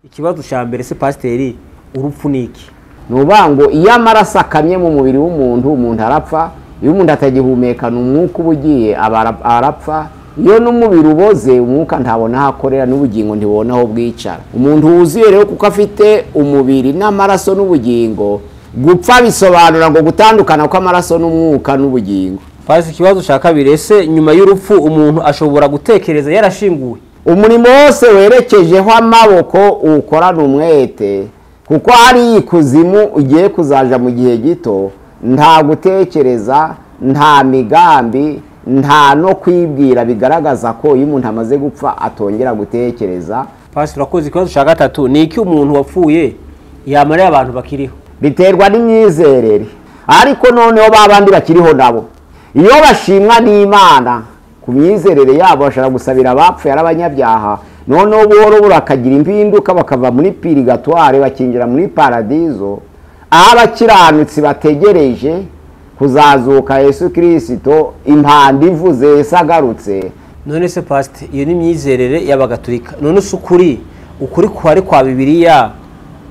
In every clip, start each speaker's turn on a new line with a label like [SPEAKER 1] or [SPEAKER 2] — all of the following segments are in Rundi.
[SPEAKER 1] Ikibazo cya mbere se pasiteri, urupfu ni iki?
[SPEAKER 2] Ni ukuvuga ngo iyo amaraso akamye mu mubiri w'umuntu, umuntu arapfa. Iyo umuntu atagihumeka, ni umwuka uba ugiye, aba arapfa. Iyo n'umubiri uboze, umwuka ntabona aho akorera, n'ubugingo ntibona aho bwicara. Umuntu wuzuye rero, kuko afite umubiri n'amaraso n'ubugingo, gupfa bisobanura ngo gutandukana kw'amaraso n'umwuka n'ubugingo.
[SPEAKER 1] Pasi, ikibazo cya kabiri, ese nyuma y'urupfu umuntu ashobora gutekereza yarashinguwe?
[SPEAKER 2] Umurimo wose werekejeho amaboko uwukorana umwete, kuko hari ikuzimu ugiye kuzaja mu gihe gito, nta gutekereza, nta migambi, nta no kwibwira. Bigaragaza ko iyo umuntu amaze gupfa atongera gutekereza.
[SPEAKER 1] Pasi, urakoze. Ikibazo cya gatatu, ni iki umuntu wapfuye yamarira abantu bakiriho?
[SPEAKER 2] Biterwa n'imyizerere, ariko noneho ba bandi bakiriho nabo iyo bashimwa n'Imana ku myizerere yabo, bashobora gusabira abapfuye ari abanyabyaha, noneho buhoro buhoro bakagira impinduka, bakava muri purigatoire bakinjira muri paradizo, aho abakiranutsi bategereje kuzazuka Yesu Kirisito, impanda ivuze Yesu agarutse.
[SPEAKER 1] None se pasite, iyo ni imyizerere y'Abagatulika. None se ukuri kuhari kwa Bibiliya,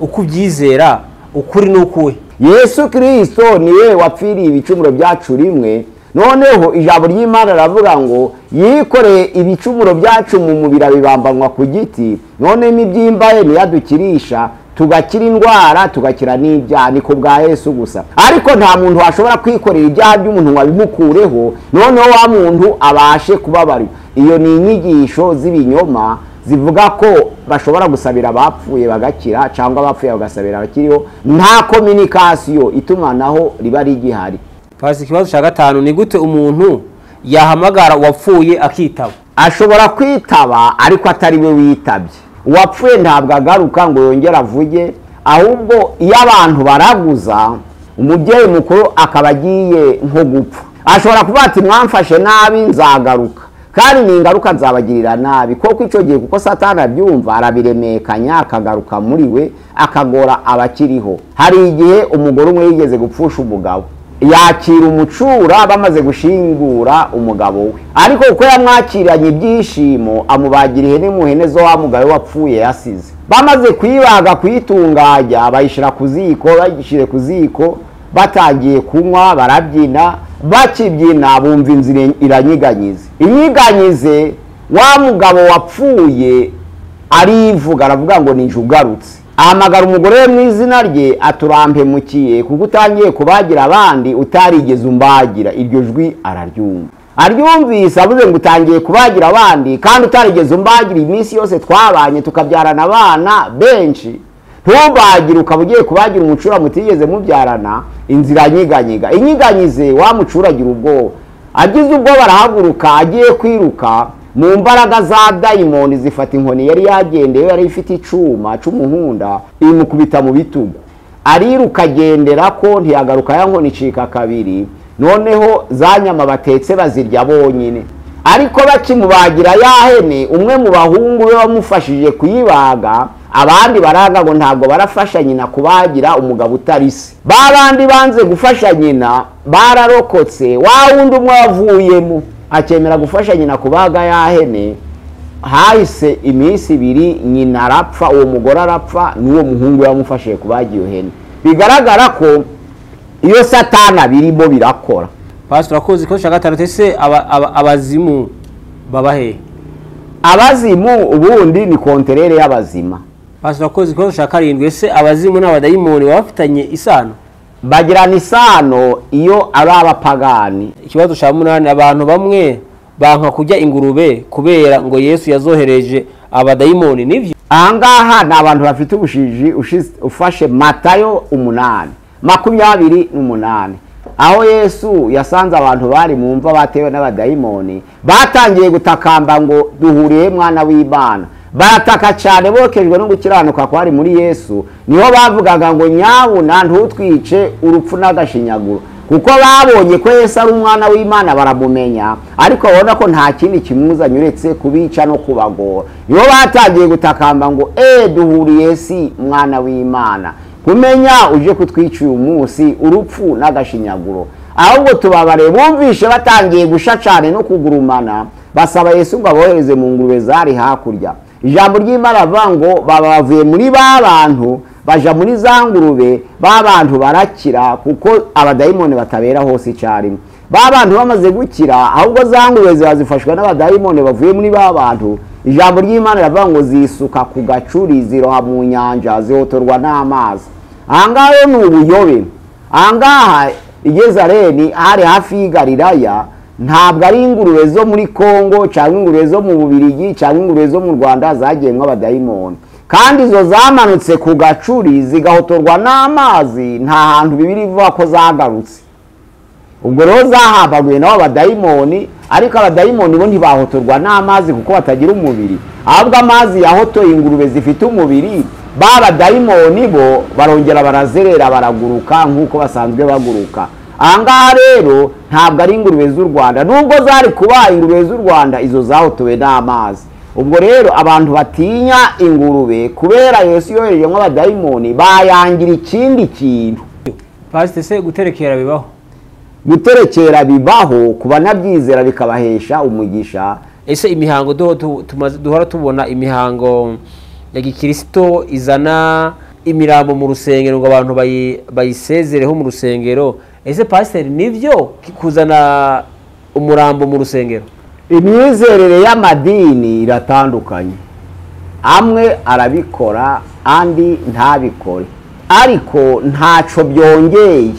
[SPEAKER 1] uko ubyizera, ukuri ni ukuhe?
[SPEAKER 2] Yesu Kirisito niwe wapfiriye ibicumuro byacu rimwe. Noneho ijambo ry'Imana riravuga ngo yikoreye ibicumuro byacu mu mubiri, abibambanwa ku giti. None imibyimba ye niyadukirisha, tugakira indwara, tugakira n'ibyaha. Ni ku bwa Yesu gusa, ariko nta muntu washobora kwikorera ibyaha by'umuntu ngo abimukureho, noneho wa muntu abashe kubabarira. Iyo ni inyigisho z'ibinyoma zivuga ko bashobora gusabira abapfuye bagakira, cyangwa abapfuye bagasabira abakiriho. Nta communication, itumanaho riba rigihari.
[SPEAKER 1] Pasi, ikibazo cya gatanu, ni gute umuntu yahamagara uwapfuye akitaba?
[SPEAKER 2] Ashobora kwitaba, ariko atari we witabye. Uwapfuye ntabwo agaruka ngo yongere avuge. Ahubwo iyo abantu baraguza, umubyeyi mukuru akaba agiye nko gupfa, ashobora kuvuga ati: "Mwamfashe nabi, nzagaruka, kandi ni ingaruka nzabagirira nabi." Kuko icyo gihe, kuko Satani abyumva, arabiremekanya, akagaruka muri we, akagora abakiriho. Hari igihe umugore umwe yigeze gupfusha umugabo, yakira umucura bamaze gushingura umugabo we, ariko kuko yamwakiranye ibyishimo, amubagira ihene mu hene zo wa mugabo wapfuye yasize. Bamaze kuyibaga, kuyitunganya, bayishyira ku ziko. Bayishyire ku ziko, batangiye kunywa, barabyina. Bakibyina, bumva inzira iranyiganyize, inyiganyize. Wa mugabo wapfuye arivuga, aravuga ngo: "Nije ugarutse." Ahamagara umugore we mu izina rye, aturampemukiye kuko utangiye kubagira abandi utarigeze umbagira. Iryo jwi araryumva. Aryumvise, avuze ngo: "Utangiye kubagira abandi kandi utarigeze umbagira iminsi yose twabanye, tukabyarana abana benshi, ntubagire, ukaba ugiye kubagira umucura mutigeze mubyarana." Inzira nyiganyiga, inyiganyize, wa mucuragira ubwoba. Agize ubwoba, arahaguruka, agiye kwiruka, mu mbaraga za dayimoni zifata inkoni yari yagendeye, yari ifite icuma c'umuhunda, imukubita mu bitugu, ariruka, agendera ko ntiyagaruka. Ya nkoni icika kabiri. Noneho za nyama batetse bazirya bonyine, ariko bakimubagira ya hene, umwe mu bahungu be wamufashije kuyibaga, abandi baraga ngo ntabwo barafasha nyina kubagira umugabo utari se. Ba bandi banze gufasha nyina bararokotse. Wa wundi umwe wavuyemo akemera gufasha nyina kubaga ya hene, hahise iminsi 2 nyina arapfa, uwo mugore arapfa, n'uwo muhungu yamufashije kubaga iyo hene. Bigaragara ko iyo Satana birimo birakora.
[SPEAKER 1] Pastor, urakoze. Ikibazo cya gatandatu, ese abazimu baba he?
[SPEAKER 2] Abazimu ubundi ni contraire y'abazima.
[SPEAKER 1] Pastor, urakoze. Ikibazo cya karindwi, ese abazimu n'abadayimoni baba bafitanye isano?
[SPEAKER 2] Bagirana isano iyo ari abapagani.
[SPEAKER 1] Ikibazo cya munani, abantu bamwe banka kurya ingurube kubera ngo Yesu yazohereje abadayimoni, nivyo?
[SPEAKER 2] Ahangaha ni abantu bafite ubujiji. Ufashe Matayo 8:28, aho Yesu yasanze abantu bari mu mva batewe n'abadayimoni, batangiye gutakamba ngo: "Duhuriye mwana w'Imana?" Barataka cyane, bokejwe no gukiranuka kwari muri Yesu. Niho bavugaga ngo: "Nyabuna ntutwice urupfu n'agashinyaguro," kuko babonye ko Yesu ari umwana w'Imana, baramumenya, ariko babona ko nta kindi kimuzanye uretse kubica no kubagora. Niho batangiye gutakamba ngo: "E, duhuriye si mwana w'Imana? Kumenya uje kutwica uyu munsi urupfu n'agashinyaguro? Ahubwo tubabare." Bumvishe batangiye gusha cyane no kugurumana, basaba Yesu ngo abohereze mu ngurube zari hakurya. Ijambo ry'Imana rivuga ngo baba bavuye muri ba bantu baja muri za ngurube, ba bantu barakira kuko abadayimoni batabera hose icyarimwe. Ba bantu bamaze gukira, ahubwo za ngurube ziba zifashwa n'abadayimoni bavuye muri ba bantu. Ijambo ry'Imana rivuga ngo zisuka ku gacuri, ziroha mu nyanja, zihotorwa n'amazi. Ahangaha ni ubuyobe. Ahangaha i Gezareni hari hafi y'i Galilaya, ntabwo ari ingurube zo muri Kongo cyangwa ingurube zo mu Bubiligi cyangwa ingurube zo mu Rwanda zagiyemwo abadayimoni. Kandi izo zamanutse ku gacuri zigahotorwa n'amazi, nta hantu Bibiliya ivuga ko zagarutse. Ubwo rero zahambaguye nabo abadayimoni, ariko abadayimoni bo ntibahotorwa n'amazi kuko batagira umubiri. Ahubwo amazi yahotoye ingurube zifite umubiri, ba badayimoni bo barongera barazerera baraguruka nk'uko basanzwe baguruka. Ahangaha rero ntabwo ari ingurube z'u Rwanda, nubwo zari kuba ingurube z'u Rwanda, izo zahotowe n'amazi. Ubwo rero abantu batinya ingurube kubera Yesu yohereje nk'abadayimoni, bayangira ikindi kintu.
[SPEAKER 1] Pastor, se guterekera bibaho?
[SPEAKER 2] Guterekera bibaho ku banabyizera bikabahesha umugisha.
[SPEAKER 1] Ese imihango duhora tubona imihango ya gikirisito izana imirambo mu rusengero ngo abantu bayisezereho mu rusengero, ese pastor nivyo kuzana umurambo mu rusengero?
[SPEAKER 2] Imyizerere y'amadini iratandukanye, amwe arabikora andi ntabikore, ariko ntaco byongeye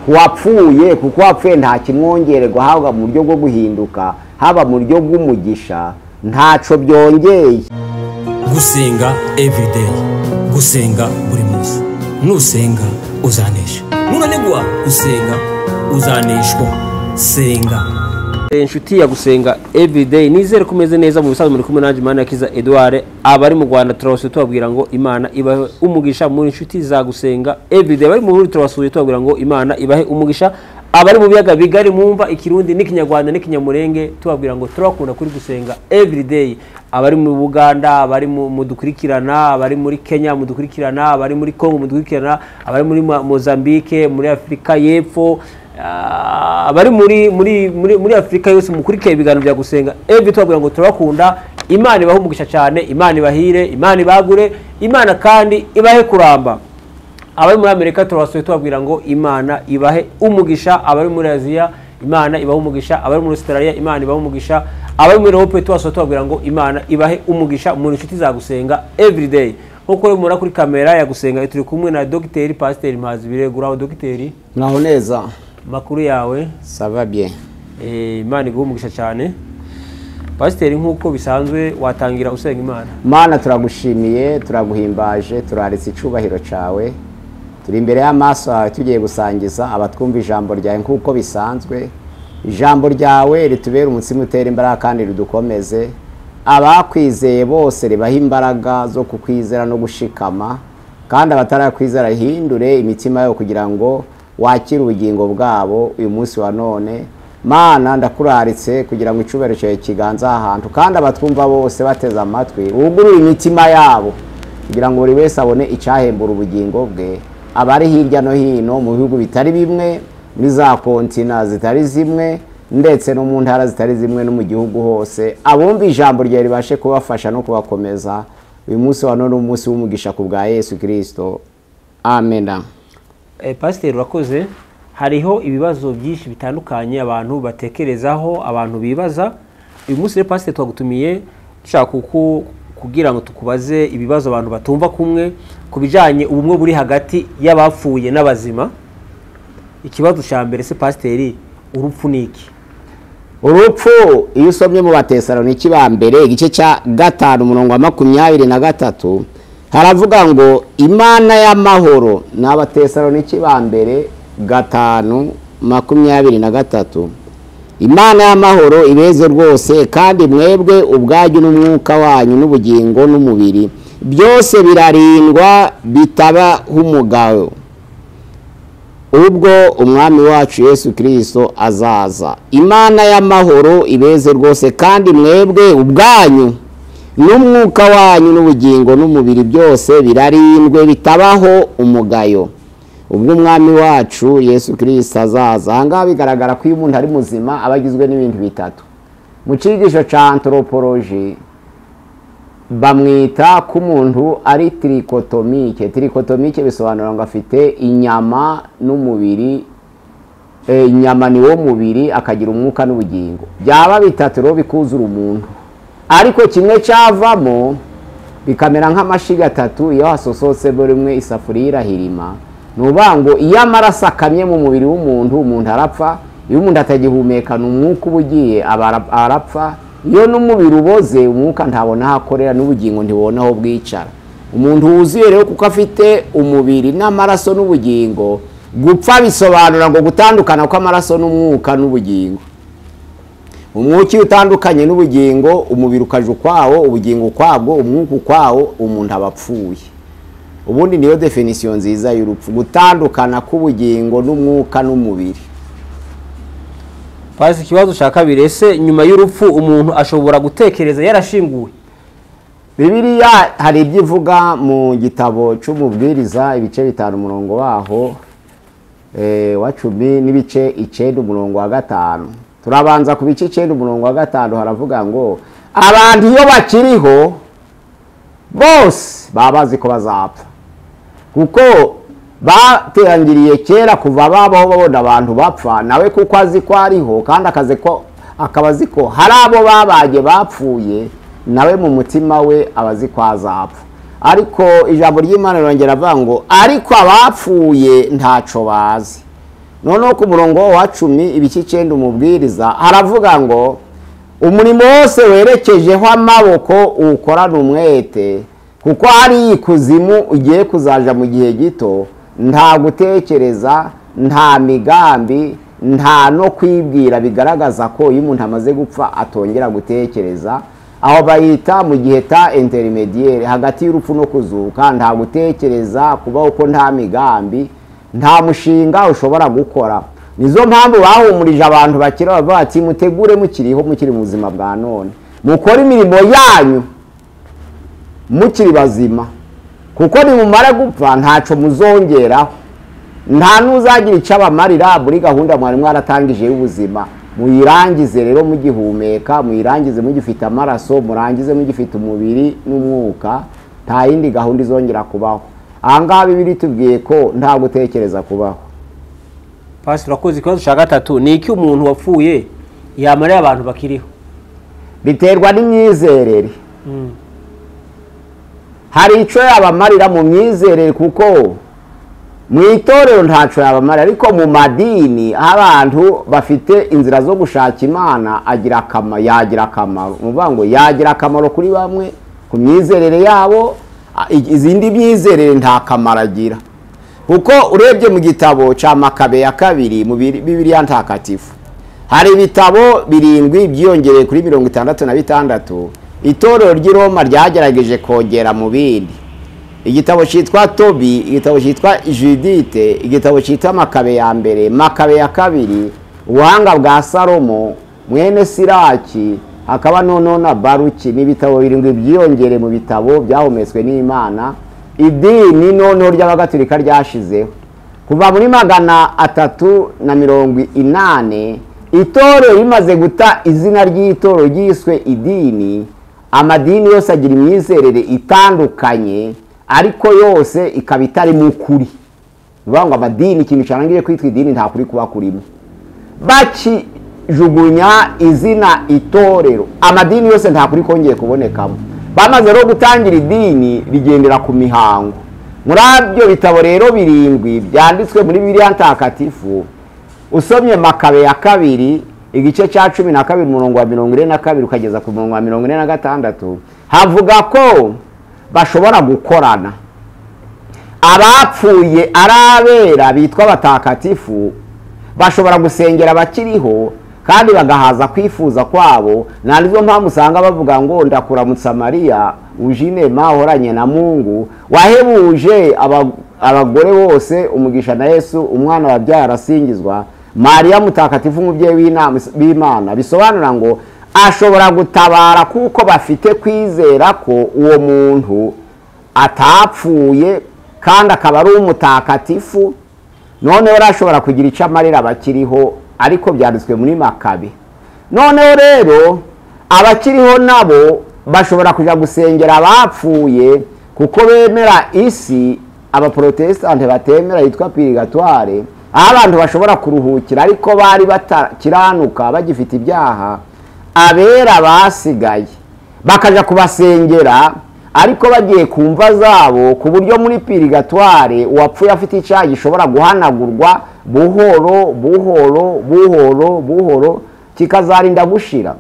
[SPEAKER 2] kuwapfuye, kuko uwapfuye nta kimwongererwa, haba mu buryo bwo guhinduka, haba mu buryo bw'umugisha, ntaco byongeye.
[SPEAKER 3] Gusenga everyday, gusenga buri munsi. Nusenga uzanesha, nunanigwa gusenga uzaneshwa. Senga.
[SPEAKER 1] Inshuti ya Gusenga Everyday, nizere kumeze neza mu bisanzwe. Muri kumwe nanjye Manirakiza Edouard. Abari mu Rwanda turabasuye tubabwira ngo Imana ibahe umugisha. Muri inshuti za Gusenga Everyday bari mu Burundi turabasuye tubabwira ngo Imana ibahe umugisha. Abari mu biyaga bigari mwumva Ikirundi n'Ikinyarwanda n'Ikinyamurenge tubabwira ngo turabakunda kuri Gusenga Everyday. Abari mu Buganda, abari mu dukurikirana, abari muri Kenya mudukurikirana, abari muri Congo mudukurikirana, abari muri Mozambique, muri Afrika y'Epfo, abari muri muri muri muri Afrika yose mukurikiye ibiganiro bya Gusenga Everyday tubabwira ngo turabakunda. Imana ibahe umugisha cyane, Imana ibahire, Imana ibagure, Imana kandi ibahe kuramba. Abari muri Amerika turabasuye tubabwira ngo Imana ibahe umugisha. Abari muri Aziya Imana ibahe umugisha, abari muri Australia Imana ibahe umugisha, abari muri Europe tubasuye tubabwira ngo Imana ibahe umugisha. Muri inshuti za Gusenga Everyday, nkuko rero mubona kuri kamera ya Gusenga turi kumwe na Dr Pasteur Mpazibiregura. Aho Dr,
[SPEAKER 2] muraho neza,
[SPEAKER 1] makuru yawe?
[SPEAKER 2] Ça va bien.
[SPEAKER 1] Imana iguhe umugisha cyane. Pasteur, nkuko bisanzwe watangira usenga Imana.
[SPEAKER 2] Mana, turagushimiye, turaguhimbaje, turaretse icubahiro cawe. Turi imbere y'amaso yawe tugiye gusangiza abatwumva ijambo ryawe nkuko bisanzwe. Ijambo ryawe ritubere umutsima utera imbaraga kandi ridukomeze. Abakwizeye bose ribaha imbaraga zo kukwizera no gushikama, kandi abatarakwizera hindure imitima yabo kugira ngo wakire ubugingo bwabo uyu munsi wa none. Mana, ndakuraritse kugira ngo icubahiro cyawe kiganze ahantu, kandi abatwumva bose bateze amatwi wugurure imitima yabo kugira ngo buri wese abone icyahembura ubugingo bwe. Abari hirya no hino mu bihugu bitari bimwe, muri za kontina zitari zimwe, ndetse no mu ntara zitari zimwe, no mu gihugu hose, abumva ijambo ryawe ribashe kubafasha no kubakomeza. Uyu munsi wa none umunsi w'umugisha ku bwa Yesu Kristo, amena.
[SPEAKER 1] Pasteur, urakoze. Hariho ibibazo byinshi bitandukanye abantu batekerezaho, abantu bibaza. Uyu munsi rero Pasteur twagutumiye dushaka kugira ngo tukubaze ibibazo abantu batumva kumwe ku bijanye ubumwe buri hagati y'abapfuye n'abazima. Ikibazo cya mbere, se Pasteur, urupfu ni iki?
[SPEAKER 2] Urupfu, iyo usomye mu Batesaloniki ba mbere igice cya 5 umurongo wa 23 haravuga ngo Imana y'amahoro. Ni Abatesaloniki ba mbere 5:23. Imana y'amahoro ibeze rwose, kandi mwebwe ubwanyu n'umwuka wanyu n'ubugingo n'umubiri byose birarindwa bitaba umugayo ubwo umwami wacu Yesu Kristo azaza. Imana y'amahoro ibeze rwose, kandi mwebwe ubwanyu n'umwuka wanyu n'ubugingo n'umubiri byose birarindwe bitabaho umugayo ubwo umwami wacu Yesu Kristo azaza. Aha ngaha bigaragara ko iyo umuntu ari muzima aba agizwe n'ibintu bitatu. Mu cyigisho cya anthropologie, Bamwita ko umuntu ari trichotomique. Trichotomique bisobanura ngo afite inyama n'umubiri, inyama ni wo mubiri, akagira umwuka n'ubugingo. Byaba bitatu rero bikuzura umuntu, ariko kimwe cyavamo bikamera nk'amashiga atatu, iyo hasosotsemo rimwe isafuriya irahirima. Ni ukuvuga ngo iyo amaraso akamye mu mubiri w'umuntu, umuntu arapfa. Iyo umuntu atagihumeka, ni umwuka uba ugiye, aba arapfa. Iyo n'umubiri uboze, umwuka ntabona aho akorera, n'ubugingo ntibubona aho bwicara. Umuntu wuzuye rero, kuko afite umubiri n'amaraso n'ubugingo, gupfa bisobanura ngo gutandukana kw'amaraso n'umwuka n'ubugingo. Umwuka iyo utandukanye n'ubugingo, umubiri ukaja ukwawo, ubugingo ukwabwo, umwuka ukwawo, umuntu aba apfuye. Ubundi niyo définition nziza y'urupfu, gutandukana k'ubugingo n'umwuka n'umubiri.
[SPEAKER 1] Pasi, ikibazo cya kabiri: ese nyuma y'urupfu umuntu ashobora gutekereza yarashinguwe?
[SPEAKER 2] Bibiliya hari ibyo ivuga mu gitabo cy'Umubwiriza, ibice 5 umurongo waho wa 10 n'ibice 9 umurongo wa 5. Turabanza ku bice 9 umurongo wa 5, haravuga ngo abantu iyo bakiriho bose baba bazi ko bazapfa, kuko baterangiriye kera kuva babaho babona abantu bapfa. Nawe kuko azi ko ariho kandi akazi ko akaba azi ko hari abo babanye bapfuye, nawe mu mutima we aba azi ko azapfa. Ariko ijambo ry'Imana rirongera avuga ngo ariko abapfuye ntaco bazi. Noneho ku murongo wa 10, ibice 9 Umubwiriza, haravuga ngo umurimo wose werekejeho amaboko uwukorana umwete, kuko hari ikuzimu ugiye kuzaja mu gihe gito, nta gutekereza, nta migambi, nta no kwibwira. Bigaragaza ko iyo umuntu amaze gupfa atongera gutekereza. Aho bayita mu gihe ta intermédiaire, hagati y'urupfu no kuzuka, nta gutekereza kubaho, ko nta migambi, nta mushinga ushobora gukora. Nizo mpamvu bahumurije abantu bakiri, bavuga bati mutegure mukiriho, mukiri mu buzima bwa none, mukore imirimo yanyu mukiri bazima, kuko nimumara gupfa ntaco muzongeraho, nta n'uzagira icyo abamarira muri gahunda mwari mwaratangije y'ubuzima. Muyirangize rero mugihumeka, muyirangize mugifite amaraso, murangize mugifite umubiri n'umwuka. Nta yindi gahunda izongera kubaho. Ahangaha Bibiliya itubwiye ko nta gutekereza kubaho.
[SPEAKER 1] Pasi, urakoze. Ikibazo cya gatatu: ni iki umuntu wapfuye yamarira abantu bakiriho?
[SPEAKER 2] Biterwa n'imyizerere. Hari icyo yabamarira mu myizerere, kuko mu itorero ntacyo yabamarira, ariko mu madini aho abantu bafite inzira zo gushaka Imana, agira akamaro, yagira akamaro. Ni ukuvuga ngo yagira akamaro kuri bamwe ku myizerere yabo, izindi myizerere nta kamaro agira, kuko urebye mu gitabo cya Makabe ya kabiri mu Bibiliya Ntakatifu, hari ibitabo birindwi byiyongereye kuri 66 itorero ry'i Roma ryagerageje kongera mu bindi: igitabo cyitwa Tobi, igitabo cyitwa Judite, igitabo cyitwa Makabe ya mbere, Makabe ya kabiri, Ubuhanga bwa Salomo mwene Siraki, hakaba noneho na Baruki. Ni ibitabo birindwi byiyongere mu bitabo byahumetswe n'Imana idini noneho ry'Abagatulika ryashizeho kuva muri 380. Itorero rimaze guta izina ry'itorero ryiswe idini. Amadini yose agira imyizerere itandukanye, ariko yose ikaba itari mu kuri. Ni ukuvuga ngo amadini, ikintu cyarangiye kwitwa idini, nta kuri kuba kurimo. Bakijugunya izina itorero, amadini yose nta kuri kongeye kubonekamo. Bamaze rero gutangira idini rigendera ku mihango. Muri ibyo bitabo rero birindwi byanditswe muri Bibiliya Ntakatifu, usomye Makabe ya kabiri igice cya 12 umurongo wa 42 ukageza ku murongo wa 46, havuga ko bashobora gukorana. Abapfuye ari abera bitwa abatakatifu bashobora gusengera abakiriho kandi bagahaza kwifuza kwabo. Na nizo mpamvu usanga bavuga ngo ndakuramutsa Mariya, uje inema, uhoranye na Mungu, wahebuje abagore bose umugisha, na Yesu umwana wabyaye arasingizwa, Mariya mutakatifu umubyeyi w'Imana. Bisobanura ngo ashobora gutabara, kuko bafite kwizera ko uwo muntu atapfuye kandi akaba ari umutakatifu. Noneho rero ashobora kugira icyo amarira abakiriho, ariko byanditswe muri Makabe. Noneho rero abakiriho nabo bashobora kujya gusengera abapfuye kuko bemera isi abaprotestante batemera yitwa purigatoire, aho abantu bashobora kuruhukira ariko bari batakiranuka bagifite ibyaha, abera basigaye bakaja kubasengera ariko bagiye ku mva zabo, ku buryo muri purigatoire uwapfuye afite icyaha gishobora guhanagurwa buhoro buhoro buhoro buhoro kikazarinda gushira.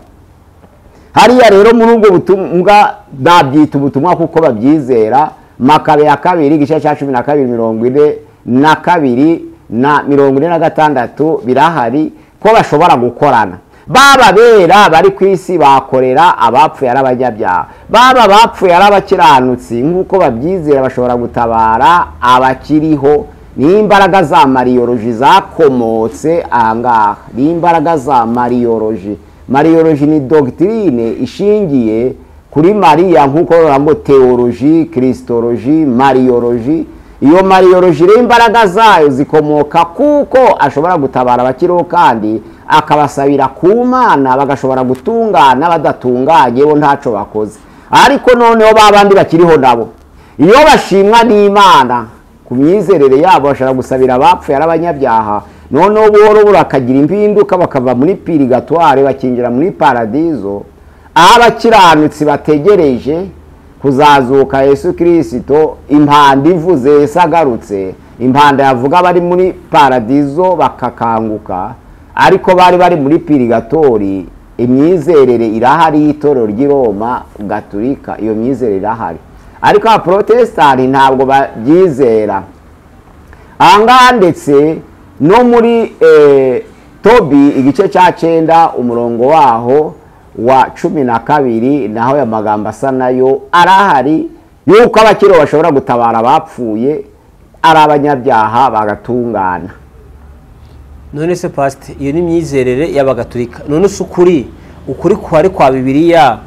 [SPEAKER 2] Hariya rero muri ubwo butumwa, nabyita ubutumwa kuko babyizera, Makabe ya 2 igice cya 12 42 na 46 birahari ko bashobora gukorana. Baba bera bari ku isi bakorera abapfuye ari abanyabyaha, baba bapfuye ari abakiranutsi nk'uko babyizera bashobora gutabara abakiriho. Ni imbaraga za mariyoloji zakomotse ahangaha, ni imbaraga za mariyoloji. Mariyoloji ni doctrine ishingiye kuri Mariya, nk'uko bavuga ngo theology, christology, mariyoloji. Iyo mariyoloji rero imbaraga zayo zikomoka kuko ashobora gutabara abakiriho kandi akabasabira ku Mana, bagashobora gutungana badatunganye bo ntaco bakoze. Ariko noneho babandi bakiriho nabo iyo bashimwa n'Imana ku myizerere yabo bashobora gusabira abapfuye ari abanyabyaha, noneho buhoro burakagira impinduka bakava muri purigatoire bakinjira muri paradizo, aho abakiranutsi bategereje kuzazuka Yesu Kristo. Impanda ivuze Yesu agarutse, impanda yavuga bari muri paradizo bakakanguka, ariko bari bari muri purigatori. Imyizerere irahari y'itorero ry'i Roma Gatulika, iyo myizerere irahari, ariko abaprotestani ntabwo babyizera. Ahangaha ndetse no muri Tobi igice cya 9 umurongo waho wa 12 naho ya magambo asa nayo arahari, yuko abakiriho bashobora gutabara abapfuye ari abanyabyaha bagatungana.
[SPEAKER 1] None se pastor, iyo ni myizerere y'abagatulika. None se ukuri kwari kwa Bibiliya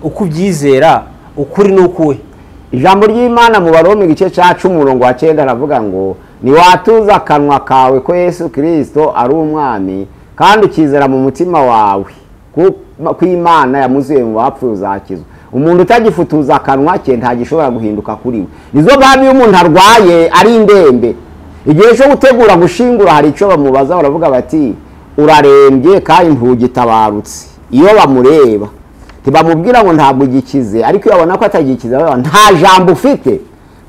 [SPEAKER 1] uko ubyizera ukuri nukuwe?
[SPEAKER 2] Ijambo ry'Imana mu Baroma igice cya 10 umurongo wa 9 aravuga ngo niwatuza akanwa kawe ko Yesu Kristo ari umwami kandi ukizera mu mutima wawe ko Imana yamuzuye mu bapfuye uzakizwa. Umuntu utagifutuza akanwa ke ntagishobora guhinduka kuri we. Nizo mpamvu iyo umuntu arwaye ari indembe, igihe cyo gutegura gushingura hari icyo bamubaza, baravuga bati urarembye kandi ntugitabarutse. Iyo bamureba ntibamubwira ngo ntabwo ugikize, ariko iyo babona ko atagikize nta jambo ufite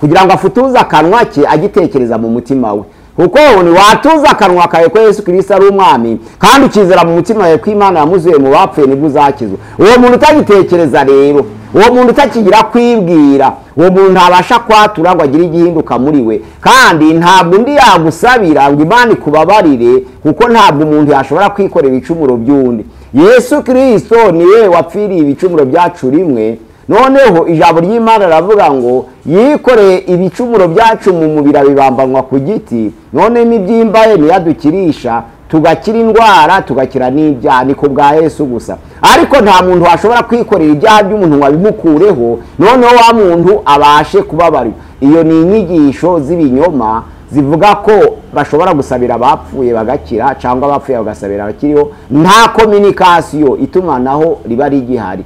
[SPEAKER 2] kugira ngo afutuze akanwa ke agitekereza mu mutima we. Kuko ni watuza akanwa kawe ko Yesu Kristo ari umwami kandi ukizera mu mutima wawe ko Imana yamuzuye mu bapfuye nibwo uzakizwa. Uwo muntu utagitekereza rero, uwo muntu utakigira kwibwira, uwo muntu ntabasha kwatura ngo agire igihinduka muri we, kandi ntabwo undi yagusabira ngo Imana ikubabarire, kuko ntabwo umuntu yashobora kwikorera ibicumuro by'undi. Yesu Kristo niwe wapfiriye ibicumuro byacu rimwe. Noneho ijambo ry'Imana riravuga ngo yikoreye ibicumuro byacu mu mubiri abibambanwa ku giti, none imibyimba ye niyadukirisha tugakira indwara tugakira n'ibyaha. Ni ku bwa Yesu gusa. Ariko nta muntu washobora kwikorera ibyaha by'umuntu ngo abimukureho, noneho wa muntu abashe kubabarirwa. Iyo ni inyigisho z'ibinyoma zivuga ko bashobora gusabira abapfuye bagakira cyangwa abapfuye bagasabira abakiriho. Nta communication, itumanaho riba rigihari,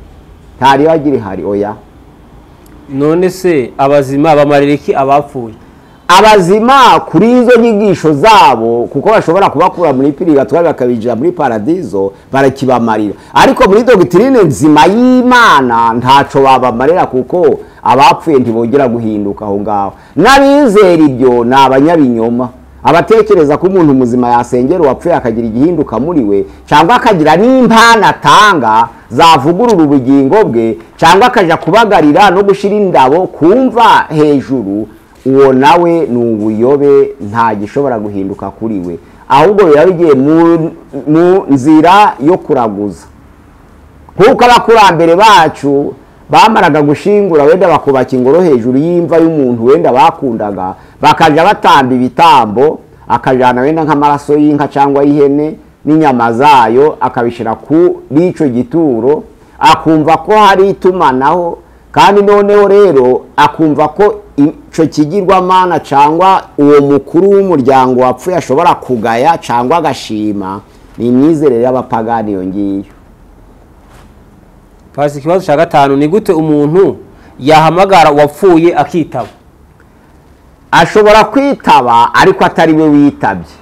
[SPEAKER 2] ntari bagirihari. Oya.
[SPEAKER 1] None se abazima bamarira iki abapfuye?
[SPEAKER 2] Abazima kuri izo nyigisho zabo, kuko bashobora kubakura muri purigatoire bakabinjira muri paradizo, barakibamarira. Ariko muri doctrine nzima y'Imana ntaco babamarira, kuko abapfuye ntibongera guhinduka aho ngaho. N'abizera ibyo ni abanyabinyoma, abatekereza ko umuntu muzima yasengera uwapfuye akagira igihinduka muri we, cyangwa akagira n'impano atanga zavugurura ubugingo bwe, cyangwa akaja kubagarira no gushira indabo kumva hejuru, uwo nawe ni ubuyobe, nta gishobora guhinduka kuri we, ahubwo biba bigiye mu nzira yo kuraguza. Kuko abakurambere bacu bamaraga gushingura wenda bakubaka ingoro hejuru y'imva y'umuntu wenda bakundaga, bakaja batamba ibitambo, akajana wenda nk'amaraso y'inka cyangwa y'ihene n'inyama zayo akabishira ku ico gituro, akumva ko hari itumanaho. Kandi noneho rero akumva ko ico kigirwamana cyangwa uwo mukuru w'umuryango wapfuye ashobora kugaya cyangwa agashima. Ni imyizerere y'abapagani iyo ngiyo.
[SPEAKER 1] Pasi, ikibazo cya gatanu: ni gute umuntu yahamagara uwapfuye akitaba?
[SPEAKER 2] Ashobora kwitaba ariko atari we witabye.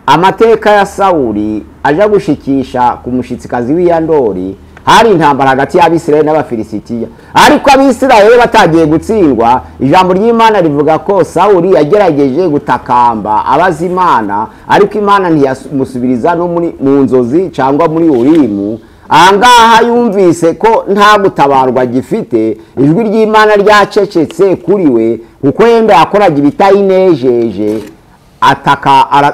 [SPEAKER 2] Amateka ya Sawuli aja gushikisha ku mushitsikazi w'Iyandori, hari intambara hagati y'Abisirayeli n'Abafilisitiya, ariko Abisirayeli batagiye gutsindwa. Ijambo ry'Imana rivuga ko Sawuli yagerageje gutakamba abaza Imana, ariko Imana ntiyamusubiriza no muri mu nzozi cyangwa muri Urimu. Ahangaha yumvise ko nta gutabarwa gifite, ijwi ry'Imana ryacecetse kuri we, kuko yenda yakoraga ibitayinejeje.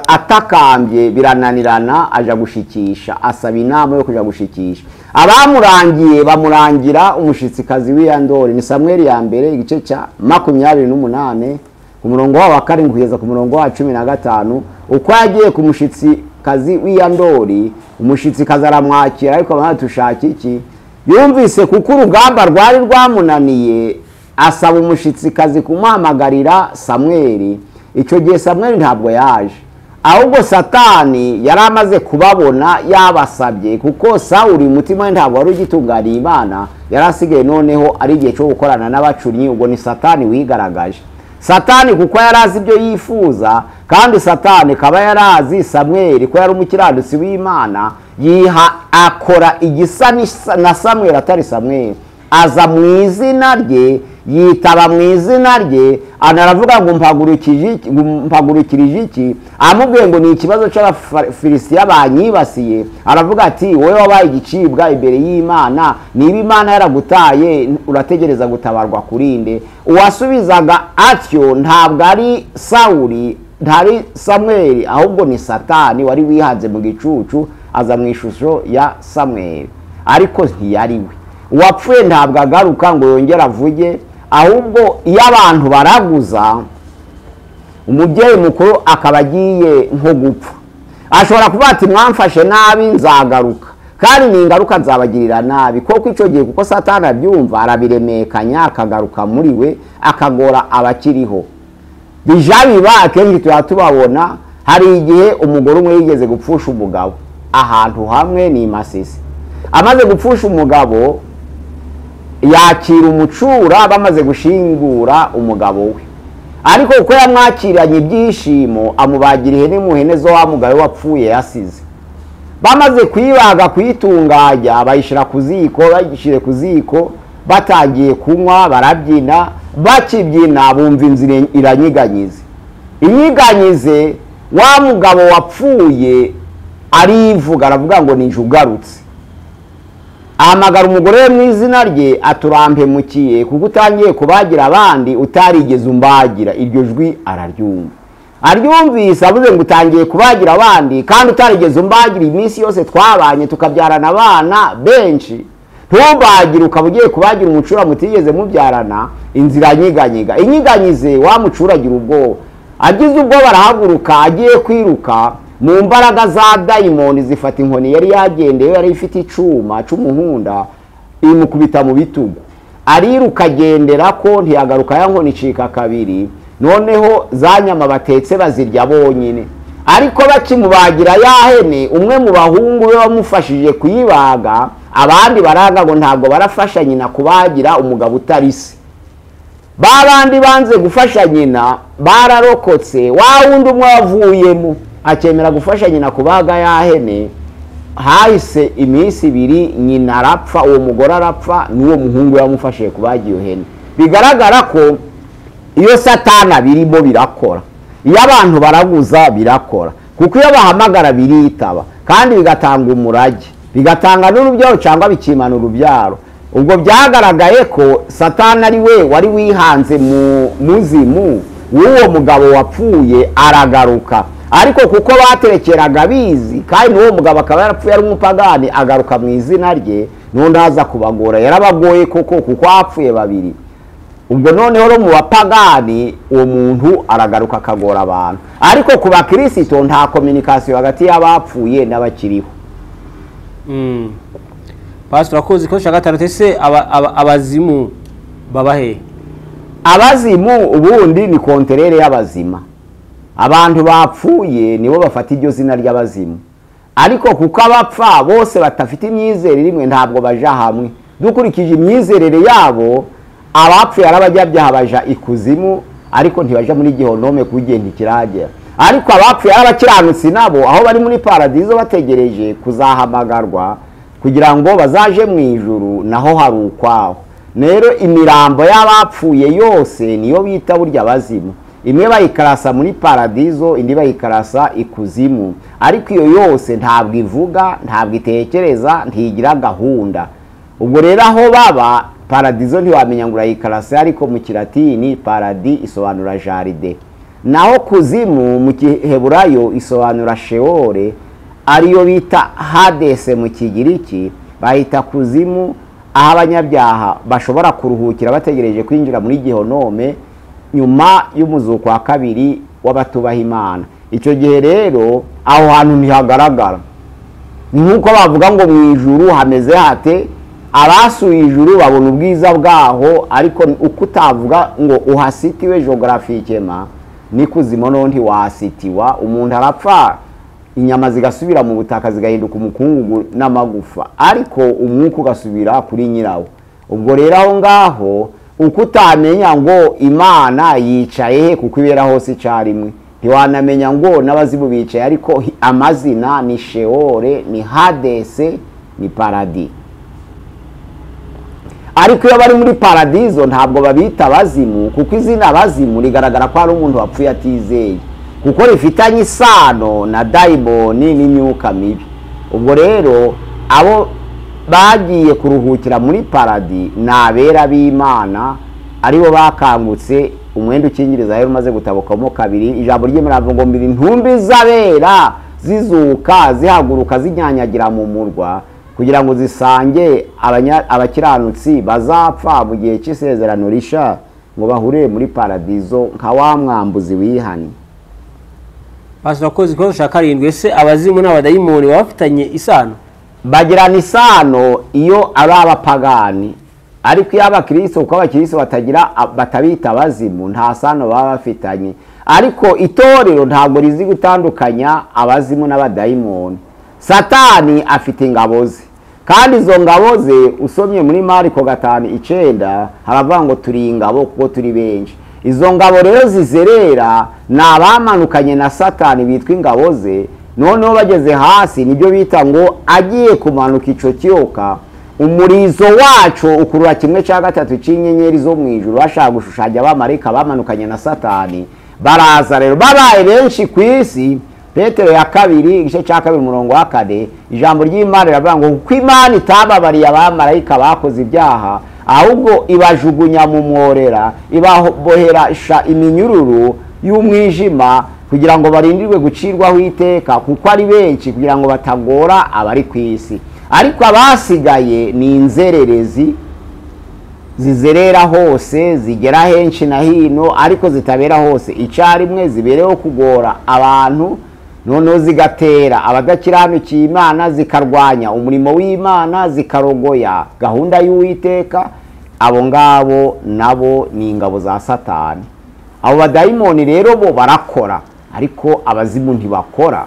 [SPEAKER 2] Atakambye birananirana, aja gushikisha, asaba inama yo kuja gushikisha. Abamurangiye bamurangira umushitsikazi w'Iyandori. Ni Samweli ya mbere, igice cya 28, ku murongo wa 7 kugeza ku murongo wa 15. Uko yagiye ku mushitsikazi w'Iyandori, umushitsikazi aramwakira, ariko abana tushaka iki? Yumvise kuko urugamba rwari rwamunaniye, asaba umushitsikazi kumuhamagarira Samweli. Icyo gihe Samweli ntabwo yaje, ahubwo Satani yari amaze kubabona yabasabye, kuko Sawuli umutima we ntabwo wari ugitunganiye Imana, yari asigaye noneho ari igihe cyo gukorana n'abacunnyi. Ubwo ni Satani wigaragaje. Satani kuko yari azi ibyo yifuza, kandi Satani kaba yari azi Samweli ko yari umukiranutsi w'Imana, yiha akora igisa na Samweli atari Samweli, aza mu izina rye, yitaba mu izina rye, anaravuga ngo mpagurukirije iki? Amubwiye ngo ni ikibazo cy'Abafilisitiya banyibasiye. Aravuga ati: "Wowe wabaye igicibwa imbere y'Imana, niba Imana yaragutaye urategereza gutabarwa kurinde?" Uwasubizaga atyo ntabwo ari Sawuli, ntari Samweli, ahubwo ni Satani wari wihanze mu gicucu, aza mu ishusho ya Samweli, ariko ntiyari we. Uwapfuye ntabwo agaruka ngo yongere avuge, ahubwo iyo abantu baraguza, umubyeyi mukuru akaba agiye nko gupfa, ashobora kuvuga ati: "Mwamfashe nabi, nzagaruka, kandi ningaruka nzabagirira nabi." Koko icyo gihe, kuko Satani abyumva, arabiremekanya akagaruka muri we, akagora abakiriho. Bija biba akenshi, tuba tubabona. Hari igihe umugore umwe yigeze gupfusha umugabo ahantu hamwe, ni Masisi. Amaze gupfusha umugabo, yakira umucura bamaze gushingura umugabo we, ariko kuko yamwakiranye ibyishimo, amubagira ihene mu hene zo wa mugabo wapfuye yasize. Bamaze kuyibaga, kuyitunganya, bayishyira ku ziko. Bayishyire ku ziko, batangiye kunywa, barabyina. Bakibyina, bumva inzira iranyiganyize, inyiganyize. Wa mugabo wapfuye arivuga, aravuga ngo: "Nije ugarutse." Ahamagara umugore we mu izina rye, aturampemukiye kuko utangiye kubagira abandi utarigeze umbagira. Iryo jwi araryumva. Aryumvise, avuze ngo: "Utangiye kubagira abandi kandi utarigeze umbagira iminsi yose twabanye, tukabyarana abana benshi, ntumbagire, ukaba ugiye kubagira umucura mutigeze mubyarana." Inzira nyiganyiga, inyiganyize, wa mucuragira ubwoba. Agize ubwoba arahaguruka, agiye kwiruka, mu mbaraga za dayimoni zifata inkoni yari yagendeye, yari ifite icuma c'umuhunda, imukubita mu bitugu, ariruka agendera ko ntiyagaruka. Ya nkoni icika kabiri. Noneho za nyama batetse bazirya bonyine, ariko bakimubagira ya hene, umwe mu bahungu be wamufashije kuyibaga, abandi baraga ngo ntabwo barafasha nyina kubagira umugabo utari se. Ba bandi banze gufasha nyina bararokotse. Wa wundi umwe wavuyemo akemera gufasha nyina kubaga ya hene, hahise iminsi 2 nyina arapfa, uwo mugore arapfa, n'uwo muhungu yamufashije kubaga iyo hene. Bigaragara ko iyo Satana birimo birakora, iyo abantu baraguza birakora, kuko iyo bahamagara biritaba, kandi bigatanga umurage, bigatanga n'urubyaro cyangwa bikimana urubyaro. Ubwo byagaragaye ko Satana ari we wari wihanze mu muzimu w'uwo mugabo wapfuye, aragaruka. Ariko kuko baterekeraga bizi, kandi n'uwo mugabo akaba yarapfuye ari umupagani, agaruka mu izina rye, n'undi aza kubagora. Yarabagoye koko, kuko hapfuye babiri. Ubwo noneho no mu bapagani uwo muntu aragaruka akagora abantu, ariko ku bakirisito nta communication hagati y'abapfuye n'abakiriho.
[SPEAKER 1] Pastor, urakoze. Ikibazo cya gatanu: ese abazimu baba he?
[SPEAKER 2] Abazimu ubundi ni contraire y'abazima. Abantu bapfuye nibo bafata iryo zina ry'abazimu. Ariko kuko abapfa bose batafite imyizerere imwe, ntabwo baja hamwe. Dukurikije imyizerere yabo, abapfuye ari abanyabyaha baja ikuzimu, ariko ntibaja muri gihonome kuko igihe ntikiragera. Ariko abapfuye ari abakiranutsi nabo aho bari muri paradizo bategereje kuzahamagarwa kugira ngo bazaje mu ijuru, naho hari ukwaho. Rero imirambo y'abapfuye yose niyo bita burya abazimu. Imwe bayikarasa muri paradizo, indi bayikarasa ikuzimu. Ariko iyo yose ntabwo ivuga, ntabwo itekereza, ntigira gahunda. Ubwo rero aho baba paradizo ntiwamenya ngo urayikarasa, ariko mu kilatini paradi isobanura jaride, naho kuzimu mu giheburayo isobanura sheore, ariyo bita hadese mu kigiriki. Bahita kuzimu aho abanyabyaha bashobora kuruhukira bategereje kwinjira muri gihonome nyuma y'umuzuko wa kabiri w'abatubaha Imana. Icyo gihe rero aho hantu ntihagaragara. Ni nk'uko bavuga ngo mu ijuru hameze hate, abasuye ijuru babona ubwiza bwaho, ariko uko utavuga ngo uhasitiwe geographikema, ni kuzimu no ntiwasitiwa. Umuntu arapfa inyama zigasubira mu butaka zigahinduka umukungugu n'amagufa, ariko umwuka ugasubira kuri nyirawo. Ubwo rero aho ngaho uko utamenya ngo Imana yicaye he kuko ibera hose icyarimwe, ntiwanamenya ngo n'abazimu bicaye, ariko amazina ni Sheore, ni Hadese, ni Paradi. Ariko iyo bari muri paradizo ntabwo babita abazimu, kuko izina abazimu rigaragara ko ari umuntu wapfuye atizeye, kuko rifitanye isano na dayimoni n'imyuka mibi. Ubwo rero abo bagiye kuruhukira muri paradi ni abera b'Imana, aribo bakangutse umwenda ukingiriza rero umaze gutabukamo kabiri. Ijambo ry'Imana rivuga ngo mbiri intumbi z'abera zizuka zihaguruka zinyanyagira mu murwa, kugira ngo zisange abakiranutsi bazapfa mu gihe cy'isezerano risha, ngo bahurire muri paradizo nka wa mwambuzi wihani.
[SPEAKER 1] Pastor, wakoze ikibazo cya karindwi. Ese abazimu n'abadayimoni baba bafitanye isano?
[SPEAKER 2] Bagirana isano iyo ari abapagani, ariko iyo abakristo, kuko abakristo batagira batabita abazimu, nta sano baba bafitanye. Ariko itorero ntabwo rizi gutandukanya abazimu n'abadayimoni. Satani afite ingabo ze, kandi izo ngabo ze usomye muri Mariko 5:9 haravuga ngo turi ingabo kuko turi benshi. Izo ngabo rero zizerera ni abamanukanye na Satani bitwa ingabo ze. Noneho bageze hasi nibyo bita ngo agiye kumanuka ico kiyoka, umurizo waco ukurura 1/3 cy'inyenyeri zo mu ijuru. Bashaka gushushanya abamarayika bamanukanye na Satani, baraza rero babaye benshi ku isi. Petero ya kabiri igice cya 2 umurongo wa 4, ijambo ry'Imana riravuga ngo kuko Imana itababariye abamarayika bakoze ibyaha, ahubwo ibajugunya mu mworera, ibabohera iminyururu y'umwijima, kugira ngo barindirwe gucirwaho iteka, kuko ari benshi, kugira ngo batagora abari ku isi. Ariko abasigaye ni inzererezi zizerera hose, zigera henshi na hino, ariko zitabera hose icyarimwe, zibereho kugora abantu. Noneho zigatera abadakiranukiye Imana, zikarwanya umurimo w'Imana, zikarogoya gahunda y'Uwiteka. Abo ngabo nabo ni ingabo za Satani. Abo badayimoni rero bo barakora, ariko abazimu ntibakora.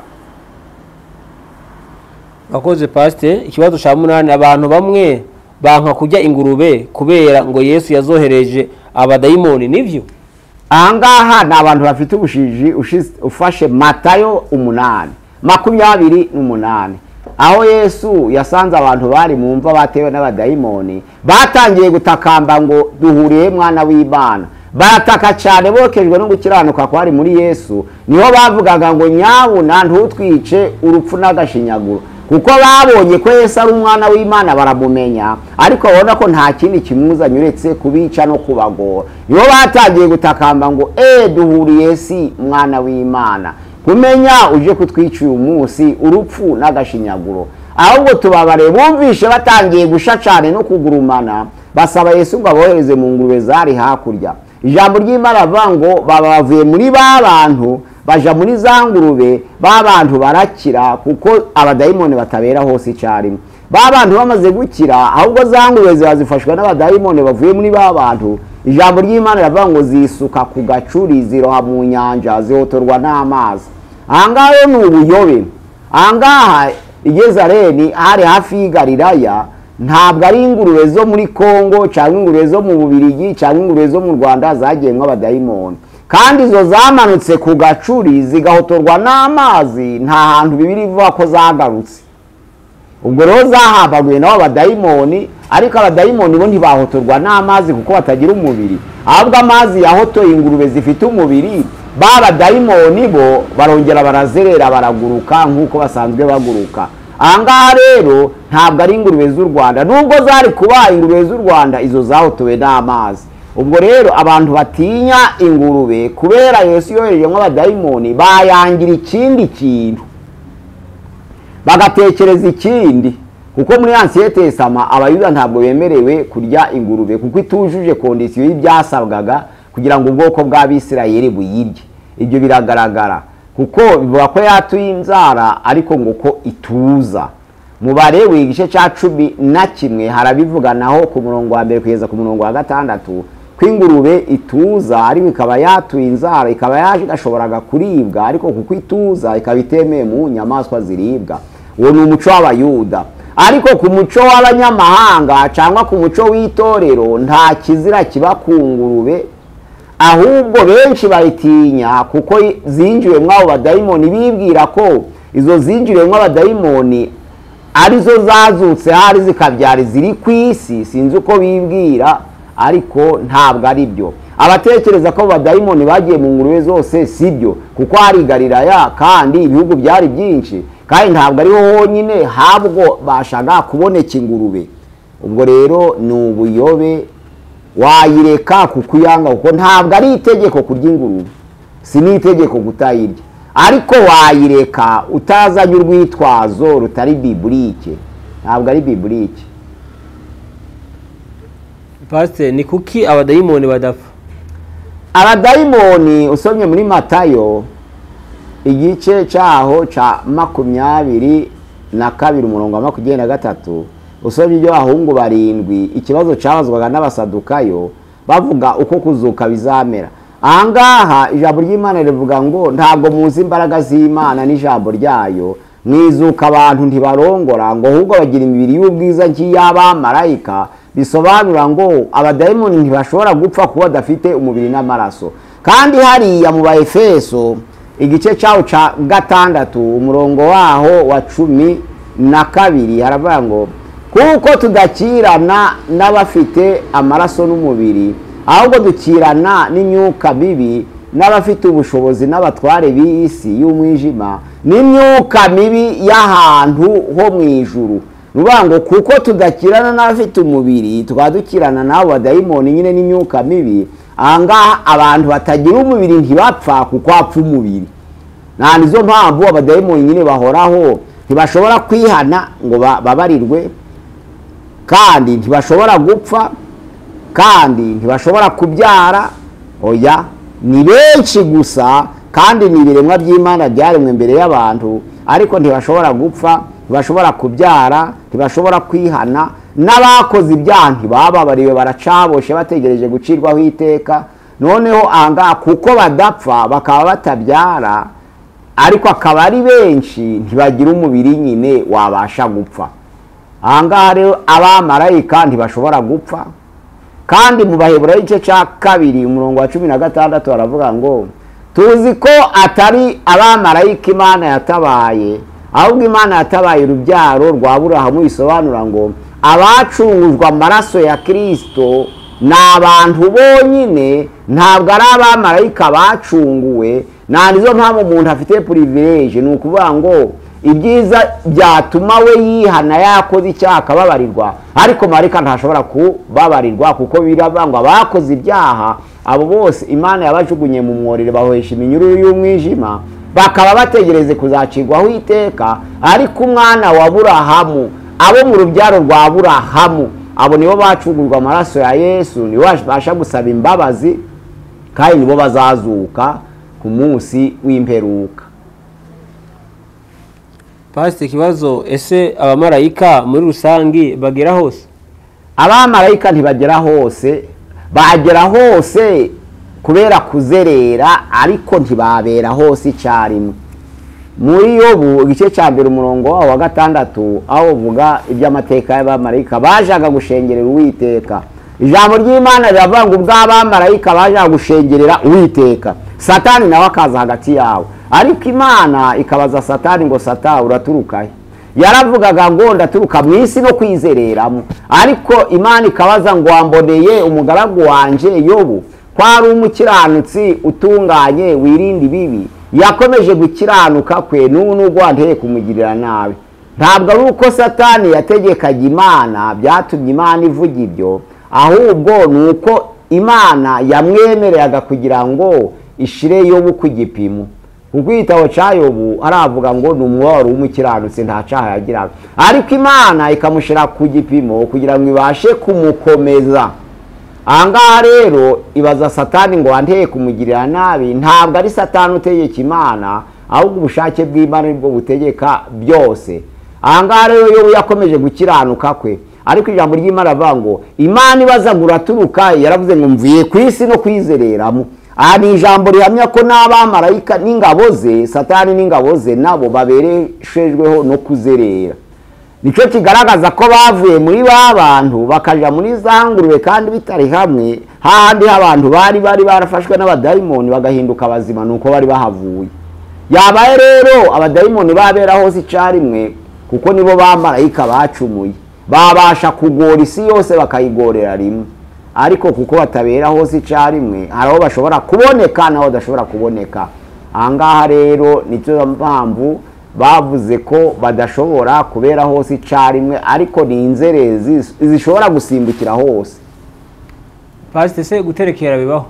[SPEAKER 1] Bakoze Pastor. Ikibazo cya 8, abantu bamwe banka kurya ingurube kubera ngo Yesu yazohereje abadayimoni, nivyo?
[SPEAKER 2] Ahangaha ni abantu bafite ubushiji. Ufashe Matayo 8:28, aho Yesu yasanze abantu bari mu mva batewe n'abadayimoni, batangiye gutakamba ngo duhuriye mwana w'Imana. Barataka cyane bokejwe no gukiranuka kwari muri Yesu. Niho bavugaga ngo nyabuna ntutwice urupfu n'agashinyaguro, kuko babonye ko Yesu ari umwana w'Imana baramumenya, ariko babona ko nta kindi kimuzanye uretse kubica no kubagora. Niho batangiye gutakamba ngo duhuriye si mwana w'Imana, kumenya uje kutwica uyu munsi urupfu n'agashinyaguro. Ahubwo tubabare bumvishe batangiye gusha cyane no kugurumana, basaba Yesu ngo abohereze mu ngurube zari hakurya. Ijambo ry'Imana rivuga ngo baba bavuye muri ba bantu baja muri za ngurube, ba bantu barakira, kuko abadayimoni batabera hose icyarimwe. Ba bantu bamaze gukira, ahubwo za ngurube ziba zifashwe n'abadayimoni bavuye muri ba bantu. Ijambo ry'Imana rivuga ngo zisuka ku gacuri, ziroha mu nyanja, zihotorwa n'amazi. Ahangaha ni ubuyobe. Ahangaha i Gezareni hari hafi y'i Galilaya, ntabwo ari ingurube zo muri Kongo cyangwa ingurube zo mu Bubiligi cyangwa ingurube zo mu Rwanda zagiyemo abadayimoni. Kandi izo zamanutse ku gacuri zigahotorwa n'amazi, nta hantu Bibiliya ivuga ko zagarutse. Ubwo rero zahambaguye nabo abadayimoni, ariko abadayimoni bo ntibahotorwa n'amazi kuko batagira umubiri, ahubwo amazi yahotoye ingurube zifite umubiri. Ba badayimoni bo barongera barazerera baraguruka nk'uko basanzwe baguruka. Ahangaha rero ntabwo ari ingurube z'u Rwanda, nubwo zari kuba ingurube z'u Rwanda, izo zahotowe n'amazi. Ubwo rero abantu batinya ingurube kubera Yesu yohereje nk'abadayimoni, bayangira ikindi kintu, bagatekereza ikindi, kuko muri Ancien Testament Abayuda ntabwo bemerewe kurya ingurube kuko itujuje condition y'ibyasabwaga kugira ngo ubwoko bw'Abisirayeli buyirye. Ibyo biragaragara kuko bivuga ko yatuye inzara ariko ngo ko ituza. Mu Balewi igice cya 11 harabivuga naho ku murongo wa 1 kugeza ku murongo wa 6 ko ingurube ituza ariko ikaba yatuye inzara, ikaba yashoboraga kuribwa ariko kuko ituza ikaba itemewe mu nyamaswa ziribwa. Uwo ni umuco w'Abayuda. Ariko ku muco w'abanyamahanga cyangwa ku muco w'itorero nta kizira kiba ku ngurube, ahubwo benshi bayitinya kuko zinjiwe mw'abo badayimoni, bibwira ko izo zinjiriwe mw'abadayimoni arizo zazutse hari zikabyara ziri ku isi. Sinzi uko bibwira ariko ntabwo ari byo. Abatekereza ko abadayimoni bagiye mu ngurube zose si byo, kuko hari Galilaya kandi ibihugu byari byinshi, kandi ntabwo ariho honyine habwo bashaga kuboneka ingurube. Ubwo rero ni ubuyobe, wayireka kukuyanga kuko ntabwo ari itegeko kurya ingurube, si n'itegeko kutayirya, ariko wayireka utazanye urwitwazo rutari biburike, ntabwo ari biburike.
[SPEAKER 1] Pastor, ni kuki abadayimoni badapfa?
[SPEAKER 2] Abadayimoni usomye muri Matayo igice cyaho ca 22 umurongo wa 23, usomye ibyo abahungu 7, ikibazo cyabazwaga n'abasadukayo bavuga uko kuzuka bizamera. Ahangaha ijambo ry'Imana rivuga ngo ntabwo muzi imbaraga z'Imana n'ijambo ryayo, mwizuka abantu ntibarongora ngo ahubwo bagira imibiri y'ubwiza nk'iy'abamarayika. Bisobanura ngo abadayimoni ntibashobora gupfa kuba badafite umubiri n'amaraso. Kandi hariya mu Baefeso igice cyaho ca 6 umurongo waho wa 12 haravuga ngo kuko tudakirana n'abafite amaraso n'umubiri, ahubwo dukirana n'imyuka mibi n'abafite ubushobozi n'abatware b'isi y'umwijima n'imyuka mibi y'ahantu ho mu ijuru. Nubango kuko tudakirana n'abafite umubiri, tukaba dukirana n'abo badayimoni nyine n'imyuka mibi. Ahangaha abantu batagira umubiri ntibapfa kuko hapfa umubiri. Nta nizo mpamvu abadayimoni nyine bahoraho, ntibashobora kwihana ngo babarirwe, kandi ntibashobora gupfa, kandi ntibashobora kubyara. Oya, ni benshi gusa, kandi ni ibiremwa by'Imana byaremwe mbere y'abantu, ariko ntibashobora gupfa, ntibashobora kubyara, ntibashobora kwihana. N'abakoze ibyaha ntibababariwe, baracaboshe bategereje gucirwaho iteka. Noneho ahangaha kuko badapfa bakaba batabyara, ariko akaba ari benshi, ntibagira umubiri nyine wabasha gupfa. Ahangaha rero abamarayika ntibashobora gupfa. Kandi mu Baheburayo igice cya 2 umurongo wa 16 baravuga ngo tuzi ko atari abamarayika Imana yatabaye, ahubwo Imana yatabaye urubyaro rwa Aburahamu. Bisobanura ngo abacungujwe amaraso ya Kristo ni abantu bonyine, ntabwo ari abamarayika bacunguwe. Nta nizo mpamvu umuntu afite privilege, ni ukuvuga ngo ibyiza byatuma we yihana yakoze icyaha akababarirwa, ariko marayika ntashobora kubabarirwa, kuko biravuga ngo abakoze ibyaha abo bose Imana yabajugunye mu mworero bahohesha iminyururu y'umwijima, bakaba bategereze kuzacirwaho iteka. Ariko umwana wa Aburahamu, abo mu rubyaro rwa Aburahamu, abo nibo bacungurwa amaraso ya Yesu, nibo babasha gusaba imbabazi, kandi nibo bazazuka ku munsi w'imperuka.
[SPEAKER 1] Pastor, ikibazo, ese abamarayika muri rusangi bagera hose?
[SPEAKER 2] Abamarayika ntibagera hose, bagera hose kubera kuzerera, ariko ntibabera hose icyarimwe. Muri Yobu igice cya mbere umurongo wawo wa 6, aho uvuga iby'amateka y'abamarayika bajaga gushengerera Uwiteka. Ijambo ry'Imana riravuga ngo ubw'abamarayika bajaga gushengerera Uwiteka, Satani nawe akaza hagati yabo. Ariko Imana ikabaza Satani ngo Satani uraturuka he? Yaravugaga ngo ndaturuka mu isi no kwizereramo. Ariko Imana ikabaza ngo wamboneye umugaragu wanje Yobu ko ari umukiranutsi utunganye wirinda ibibi, yakomeje gukiranuka kwe n'ubu nubwo wanteye kumugirira nabi. Ntabwo ari uko Satani yategekaga Imana byatumye Imana ivuga ibyo, ahubwo ni uko Imana yamwemereraga kugira ngo ishire Yobu ku gipimo. Kuko igitabo cya Yobu aravuga ngo ni umworo w'umukiranutsi nta cyaha yagiraga, ariko Imana ikamushyira ku gipimo kugira ngo ibashe kumukomeza. Ahangaha rero ibaza Satani ngo wanteye kumugirira nabi. Ntabwo ari Satani utegeka Imana, ahubwo ubushake bw'Imana nibwo butegeka byose. Ahangaha rero Yobu yakomeje gukiranuka kwe, ariko ijambo ry'Imana rivuga ngo Imana ibaza ngo uraturuka, yaravuze ngo mvuye ku isi no kwizereramo. Aha ni ijambo rihamya ko n'abamarayika n'ingabo ze, Satani n'ingabo ze nabo babereshejweho no kuzerera. Nicyo kigaragaza ko bavuye muri ba bantu bakaja muri za ngurube kandi bitari hamwe, hahandi abantu bari barafashwe n'abadayimoni bagahinduka bazima, nuko bari bahavuye. Yabaye rero abadayimoni babera hose icarimwe, kuko nibo bamarayika bacumuye, babasha kugora isi yose bakayigorera rimwe. Ariko kuko batabera hose icarimwe, hari aho bashobora kuboneka naho badashobora kuboneka. Ahangaha rero nicyo mpamvu bavuze ko badashobora kubera hose icarimwe, ariko ni inzerezi zishobora gusimbukira hose.
[SPEAKER 1] Pastor, se guterekera bibaho?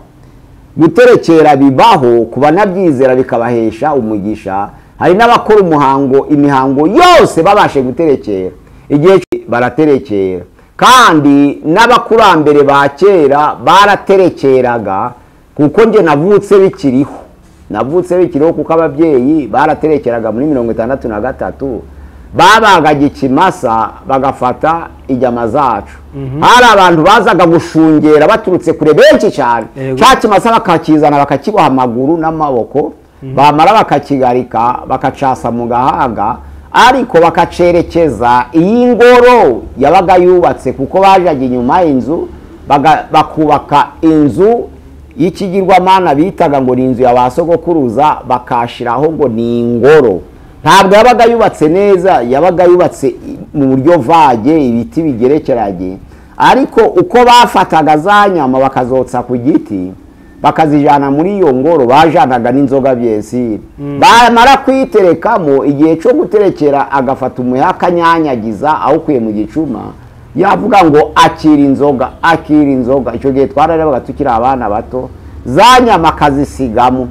[SPEAKER 2] Guterekera bibaho ku banabyizera bikabahesha umugisha. Hari n'abakora umuhango, imihango yose babashe guterekera, igihe baraterekera. Kandi n'abakurambere ba kera baraterekeraga, kuko nge navutse bikiriho. Navutse bikiriho kuko ababyeyi baraterekeraga muri 63, babagaga ikimasa bagafata inyama zacu. Hari abantu bazaga gushungera baturutse kure benshi cyane, cya kimasa bakakizana bakakiboha amaguru n'amaboko, bamara bakakigarika bakacasa mu gahanga, ariko bakacerekeza iyi ngoro yabaga yubatse, kuko bajaga inyuma y'inzu bakubaka inzu y'ikigirwamana bitaga ngo ni inzu ya ba sogokuruza, bakashiraho ngo ni ingoro. Ntabwo yabaga yubatse neza, yabaga yubatse mu buryo vage, ibiti bigerekeranye. Ariko uko bafataga za nyama bakazotsa ku giti bakazijana muri iyo ngoro, bajanaga n'inzoga byesiri. Bamara kuyiterekamo, igihe cyo guterekera agafata umuheha akanyanyagiza awukuye mu gicuma, yavuga ngo akira inzoga, akira inzoga. Icyo gihe twararebaga tukiri abana bato, za nyama akazisigamo.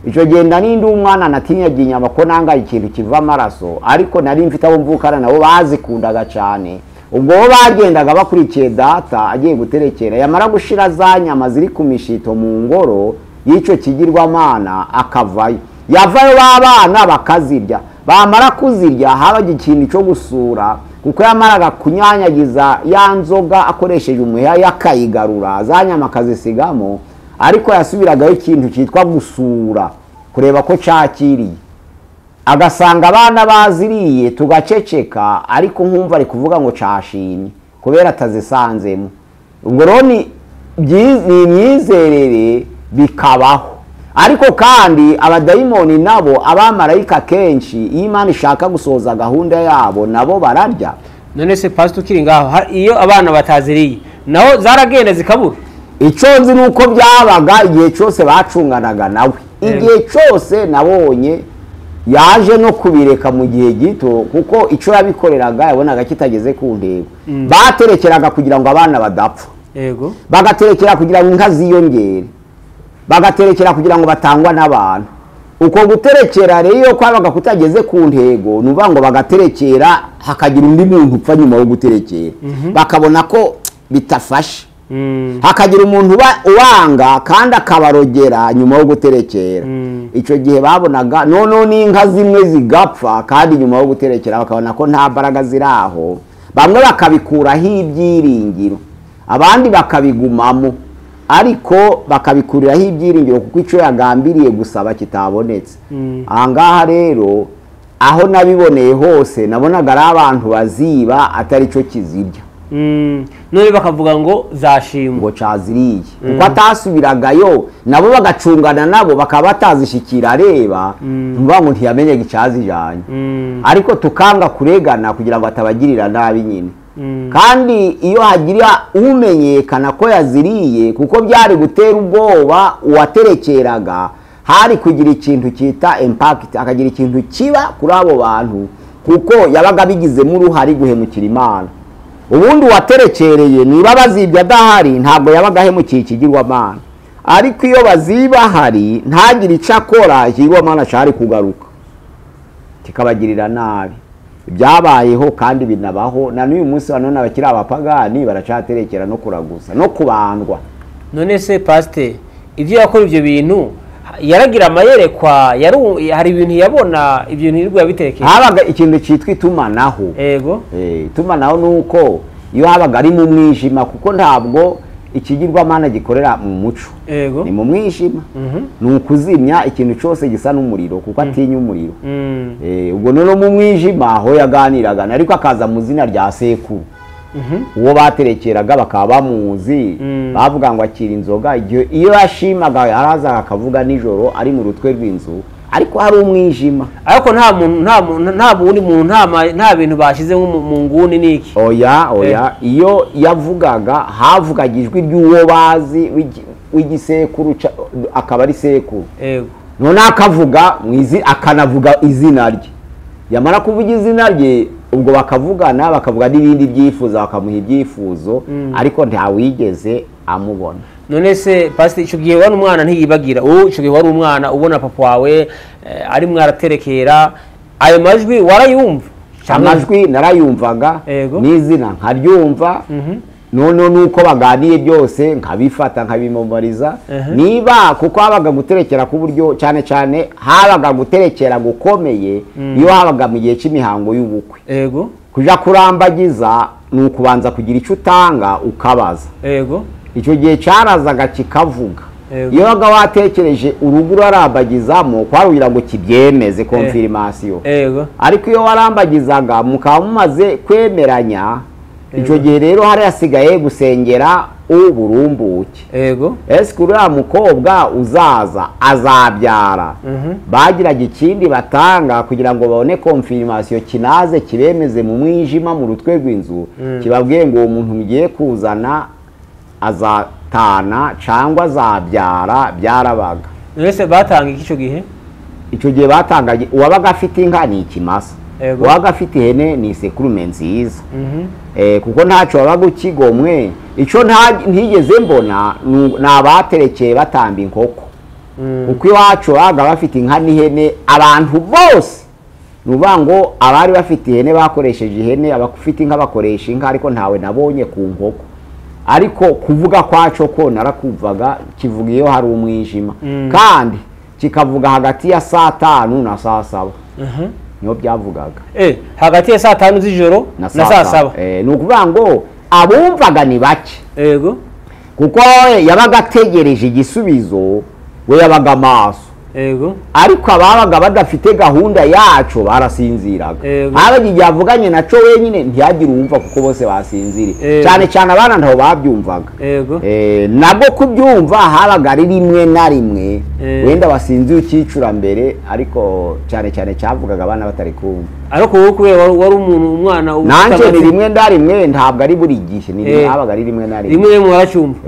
[SPEAKER 2] Icyo gihe nari umwana natinyaga inyama ko nanga ikintu kiva amaraso, ariko nari mfite abo mvukana nabo bazikundaga cyane. Ubwo bo bagendaga bakurikiye data agiye guterekera, yamara gushira za nyama ziri ku mishito mu ngoro y'icyo kigirwamana akavayo. Yavayo babana bakazirya, bamara kuzirya habaga ikintu cyo gusura, kuko yamaraga kunyanyagiza ya nzoga akoresheje umuheha yakayigarura, za nyama akazisigamo. Ariko yasubiragayo ikintu cyitwa gusura, kureba ko cyakiriye. Agasanga abana baziriye tugaceceka, ariko nkumva ari kuvuga ngo cashimye kubera atazisanzemo. Ubwo rero ni imyizerere bikabaho. Ariko kandi abadayimoni nabo abamarayika kenshi iyo Imana ishaka gusohoza gahunda yabo nabo bararya.
[SPEAKER 1] None se pastor ukiri ngaho, iyo abana bataziriye naho zaragenda zikabura?
[SPEAKER 2] Icyo nzi nuko byabaga igihe cyose bacunganaga nawe, igihe cyose nabonye yaje no kubireka mu gihe gito, kuko icyo yabikoreraga yabonaga kitageze ku ntego. Baterekeraga kugira ngo abana badapfa,
[SPEAKER 1] yego,
[SPEAKER 2] bagaterekera kugira ngo inka ziyongere, bagaterekera kugira ngo batangwa n'abantu. Uko guterekera rero kwabaga kutageze ku ntego, nuvuga ngo bagaterekera hakagira undi muntu upfa nyuma yo guterekera, bakabona ko bitafashe. Hakagira umuntu uwanga kandi akabarogera nyuma yo guterekera. Icyo gihe babonaga none n'inka zimwe zigapfa kandi nyuma yo guterekera bakabona ko nta mbaraga ziraho, bamwe bakabikuraho ibyiringiro, abandi bakabigumamo. Ariko bakabikuriraho ibyiringiro kuko icyo yagambiriye gusaba kitabonetse. Aha ngaha rero aho nabiboneye hose nabonaga ari abantu baziba atari cyo kizirya.
[SPEAKER 1] None bakavuga ngo zashimwe,
[SPEAKER 2] ngo caziriye, kuko atasubiragayo nabo bagacungana nabo bakaba batazishikira areba, ntuvuga ngo ntiyamenye icazijanye. Ariko tukanga kuregana kugira ngo atabagirira nabi nyine. Kandi iyo hagira umenyekana ko yaziriye, kuko byari gutera ubwoba uwaterekeraga, hari kugira ikintu cyita impact, akagira ikintu kiba kuri abo bantu, kuko yabaga bigizemo uruhare guhemukira Imana. Ubundi uwaterekereye niba bazibye adahari ntabwo yabaga ahemukiye ikigirwamana, ariko iyo baziba hari ntagire icyo akora, ikigirwamana cyari kugaruka kikabagirira nabi. Byabayeho kandi binabaho na n'uyu munsi wa none, abakiri abapagani baracaterekera no kuraguza no kubandwa.
[SPEAKER 1] None se pastor, ibyo yakora ibyo bintu yaragira amayerekwa, hari ibintu yabona, ibyo bintu yirirwa yabiterekeye.
[SPEAKER 2] Habaga ikintu cyitwa itumanaho.
[SPEAKER 1] Ego.
[SPEAKER 2] Itumanaho nuko iyo habaga ari mu mwijima, kuko ntabwo ikigirwamana gikorera mu muco.
[SPEAKER 1] Ego.
[SPEAKER 2] Ni mu mwijima. Ni ukuzimya ikintu cyose gisa n'umuriro, kuko atinya umuriro. Ubwo none mu mwijima aho yaganiraga, ariko akaza mu zina rya sekuru. Uwo baterekeraga bakaba bamuzi, bavuga ngo akira inzoga. Iyo yashimaga yarazaga akavuga nijoro ari mu rutwe rw'inzu, ariko hari umwijima.
[SPEAKER 1] Ariko nta muntu, nta wundi muntu, nta bintu bashize mu nguni niki.
[SPEAKER 2] Oya, oya, iyo yavugaga havugaga ijwi ry'uwo bazi w'igisekuru, akaba ari sekuru.
[SPEAKER 1] Yego.
[SPEAKER 2] None akavuga akanavuga izina rye. Yamara kuvuga izina rye, ubwo bakavugana, bakavuga n'ibindi byifuzo, bakamuha ibyifuzo, ariko ntawigeze amubona.
[SPEAKER 1] None se pastor, icyo gihe wari umwana ntiyibagira, icyo gihe wari umwana ubona papa wawe ari mwaraterekera, ayo majwi warayumva?
[SPEAKER 2] Amajwi narayumvaga, n'izina nkaryumva, none nuko baganiye byose nkabifata nkabimomariza. Niba kuko habaga guterekera ku buryo cyane cyane habaga guterekera gukomeye iyo habaga mu gihe cy'imihango y'ubukwe.
[SPEAKER 1] Ego.
[SPEAKER 2] Kuja kurambagiza ni ukubanza kugira icyo utanga ukabaza.
[SPEAKER 1] Ego.
[SPEAKER 2] Icyo gihe cyarazaga kikavuga. Iyo waga watekereje urugo urarambagizamo kwarugira ngo kibyemeze confirmation.
[SPEAKER 1] Ego.
[SPEAKER 2] Ariko iyo warambagizaga mukaba mumaze kwemeranya, icyo gihe rero hari hasigaye gusengera uburumbuke.
[SPEAKER 1] Ego.
[SPEAKER 2] Ese uriya mukobwa uzaza azabyara, bagiraga ikindi batanga kugira ngo babone confirmation kinaze kibemeze mu mwijima mu rutwe rw'inzu, kibabwiye ngo uwo muntu mugiye kuzana azatana cyangwa azabyara. Byarabaga.
[SPEAKER 1] Ese batanga iki icyo gihe?
[SPEAKER 2] Icyo gihe batangaga, uwabaga afite inka ni ikimasa, uwabaga afite ihene ni isekurume nziza. Kuko ntacyo wabaga ukigomwe. Icyo ntigeze mbona ni abaterekeye batamba inkoko, kuko iwacu babaga bafite inka n'ihene abantu bose. Ni ukuvuga ngo abari bafite ihene bakoresheje ihene, abafite inka bakoresha inka, ariko ntawe nabonye ku nkoko. Ariko kuvuga kwaco ko narakumvaga kivuga iyo hari umwijima, kandi kikavuga hagati ya saa 5 na saa 7. Niho byavugaga.
[SPEAKER 1] Hagati ya saa 5 z'ijoro na saa 7.
[SPEAKER 2] Ni ukuvuga ngo abumvaga ni bake.
[SPEAKER 1] Yego.
[SPEAKER 2] Kuko yabaga ategereje igisubizo, we yabaga amaso.
[SPEAKER 1] Yego.
[SPEAKER 2] Ariko ababaga badafite gahunda yacu barasinziraga. Habaga igihe avuganye naco wenyine ntiyagire uwumva kuko bose basinziriye. Cyane cyane abana ntaho babyumvaga.
[SPEAKER 1] Yego.
[SPEAKER 2] Nabwo kubyumva habaga ari rimwe na rimwe, wenda basinziye ukicura mbere, ariko cyane cyane cyavugaga abana batari kumva.
[SPEAKER 1] Ariko wowe kubera wari umuntu umwana
[SPEAKER 2] nanjye ni rimwe na rimwe, ntabwo ari buri gihe, ni habaga ari rimwe na rimwe.
[SPEAKER 1] Rimwe rimwe waracyumva.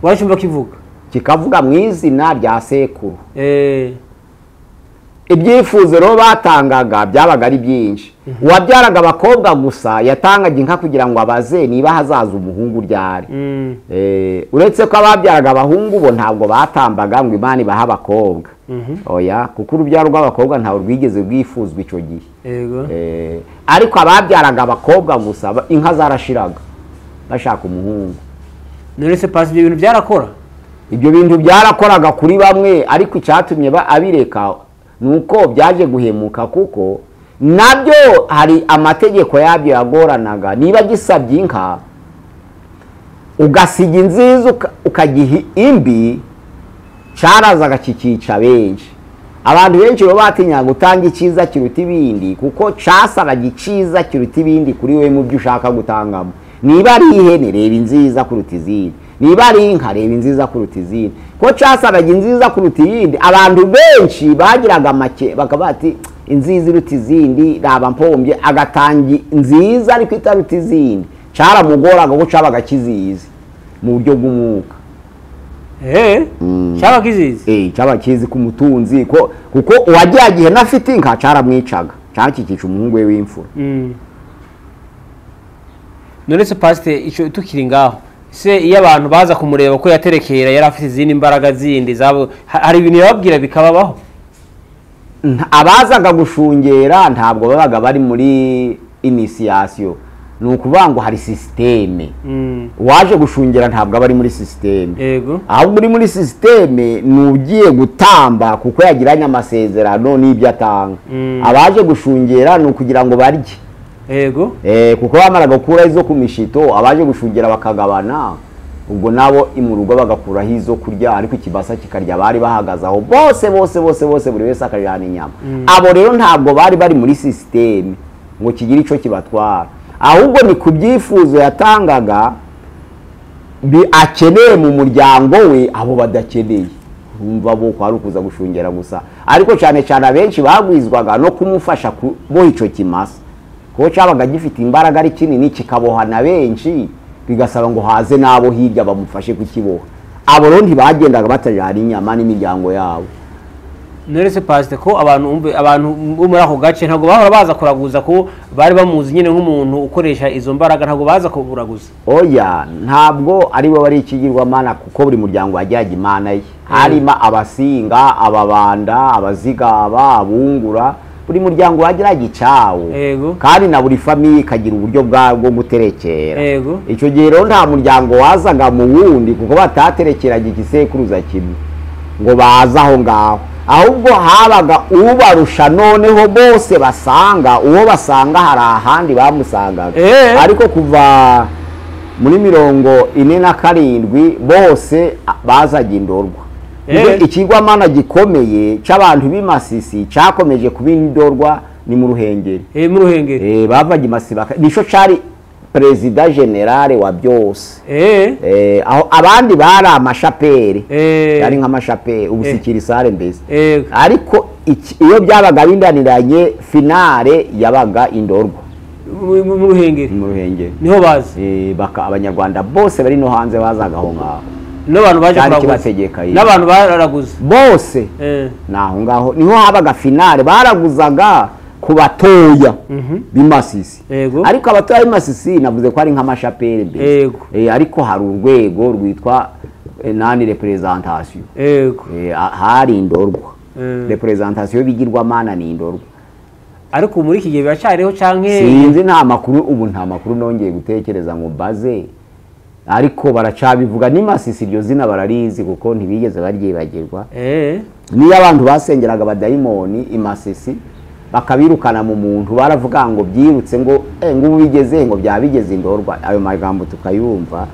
[SPEAKER 1] Waracyumva kivuga.
[SPEAKER 2] Kikavuga mu izina rya sekuru. Ibyifuzo rero batangaga byabaga ari byinshi. Uwabyaraga abakobwa gusa yatangaga inka kugira ngo abaze niba hazaza umuhungu ryari. Uretse ko ababyaraga abahungu bo ntabwo batambaga ngo Imana ibahe abakobwa. Oya, kuko urubyaro rw'abakobwa ntawe rwigeze rwifuzwa icyo gihe. Ariko ababyaraga abakobwa gusa inka zarashiraga bashaka umuhungu.
[SPEAKER 1] None se pasi ibyo bintu byarakora?
[SPEAKER 2] Ibyo bintu byarakoraga kuri bamwe, ariko icyatumye abireka nuko byaje guhemuka, kuko nabyo hari amategeko yabyo yagoranaga. Niba gisabye inka Ugasiga inziza ukagiha imbi, carazaga kikica benshi. Abantu benshi baba batinya gutanga icyiza kiruta ibindi, kuko casabaga icyiza kiruta ibindi kuri we mu byo ushaka gutangamo. Niba ari ihene, reba inziza kuruta izindi. Niba ari inka, reba inziza kuruta izindi. Ko casabaga inziza kuruta iyindi, abantu benshi bagiraga make bakaba bati inziza iruta izindi, raba mpombye, agatanga inziza ariko itaruta izindi. Caramugoraga ko cabaga kizizi mu buryo bw'umwuka.
[SPEAKER 1] Cyaba kizizi?
[SPEAKER 2] Cyaba kizi ku mutunzi, ko kuko uwagiye gihe nafite inka caramwicaga, cyakikica umuhungu we w'imfura.
[SPEAKER 1] None se pastor, ico tukiri ngaho, se iyo abantu baza kumureba ko yaterekera yari afite izindi mbaraga zindi zabo, hari ibintu yababwira bikababaho?
[SPEAKER 2] Abazaga gushungera ntabwo babaga bari muri initiation. Ni ukuvuga ngo hari systeme. Uwaje gushungera ntabwo aba ari muri systeme.
[SPEAKER 1] Yego.
[SPEAKER 2] Ahubwo uri muri systeme ni ugiye gutamba kuko yagiranye amasezerano n'ibyo atanga. Abaje gushungera ni ukugira ngo barye.
[SPEAKER 1] Yego.
[SPEAKER 2] Kuko bamaraga gukura izo ku mishito, abaje gushungera bakagabana, ubwo nabo imurugo bagakuraho izo kurya, ariko ikibasa kikarya bari bahagaze aho bose bose bose bose, buri wese akajana inyama. Abo rero ntabwo bari bari muri systeme ngo kigire ico kibatwara, ahubwo ni ku byifuzo yatangaga akeneye mu muryango we, abo badakeneye urumva bo kwari ukuza gushungera gusa. Ariko cyane cyane abenshi bagwizwaga no kumufasha kuboha ico kimasa, kuko cyabaga gifite imbaraga ari kinini kikabohana benshi, bigasaba ngo haze nabo hirya bamufashe kukiboha. Abo rero ntibagendaga batajana inyama n'imiryango yabo.
[SPEAKER 1] None se pastor, ko abantu bo muri ako gace ntabwo bahora baza kuraguza, ko bari bamuzi nyine nk'umuntu ukoresha izo mbaraga, ntabwo baza kuburaguza?
[SPEAKER 2] Oya, ntabwo ari we wari ikigirwamana, kuko buri muryango wajyaga imana ye. Harimo abasinga, ababanda, abazigaba, abungura, buri muryango wagiraga icawo. Kandi na buri famille ikagira uburyo bwo guterekera. Icyo gihe rero nta muryango wazaga mu wundi, kuko bataterekeraga igisekuruza kimwe ngo baze aho ngaho. Ahubwo habaga ubarusha, noneho bose basanga uwo basanga hari ahandi bamusangaga. Ariko kuva muri 47 bose bazaga Indorwa. Ikigwamana gikomeye c'abantu b'imasisi cyakomeje kuba Indorwa ni mu Ruhengeri.
[SPEAKER 1] Mu Ruhengeri.
[SPEAKER 2] Bavaga Imasisi, nico cari perezida generale wa byose. Aho abandi bari amashaperi, yari nk'amashaperi ubusikirisare mbese. Ariko iyo byabaga bindaniranye, finale yabaga Indorwa
[SPEAKER 1] mu Ruhengeri.
[SPEAKER 2] Mu Ruhengeri
[SPEAKER 1] niho bazi.
[SPEAKER 2] Abanyarwanda bose bari no hanze bazaga aho ngaho.
[SPEAKER 1] N'abantu baje kuraguza, n'abantu bararaguza
[SPEAKER 2] bose. Naho ngaho niho habaga finale, baraguzaga ku batoya b'imasisi. Ariko abatoya b'imasisi navuze ko ari nk'amashaperi mbese. Ariko hari urwego rwitwa nani representation. Hari Indorwa. Representation y'ibigirwamana ni Indorwa.
[SPEAKER 1] Ariko muri iki gihe biracyariho canke?
[SPEAKER 2] Sinzi, nta makuru ubu, nta makuru nongeye gutekereza ngo mbaze, ariko baracabivuga n'imasisi iryo zina bararizi kuko ntibigeze baryibagirwa. Niyo abantu basengeraga abadayimoni imasisi bakabirukana mu muntu, baravuga ngo byirutse ngo ngo bigeze ngo byabigeze Indorwa. Ayo magambo tukayumva.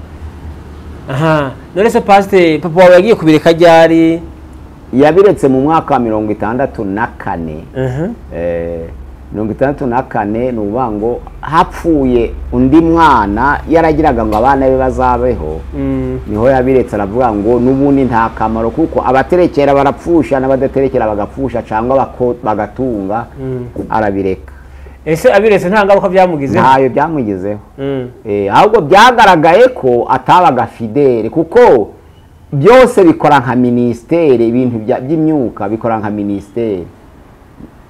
[SPEAKER 1] Aha, none se pastor, papa wawe yagiye kubireka ryari?
[SPEAKER 2] Yabiretse mu mwaka wa 64. 64 ni ukuvuga ngo hapfuye undi mwana yaragiraga ngo abana be bazabeho. Niho yabiretse, aravuga ngo n'ubundi nta kamaro, kuko abaterekera barapfusha n'abadaterekera bagapfusha cyangwa bagatunga. Arabireka.
[SPEAKER 1] Ese abiretse nta ngaruka byamugizeho?
[SPEAKER 2] Ntayo byamugizeho. Ahubwo byagaragaye ko atabaga fidele, kuko byose bikora nka ministere, ibintu by'imyuka bikora nka ministere.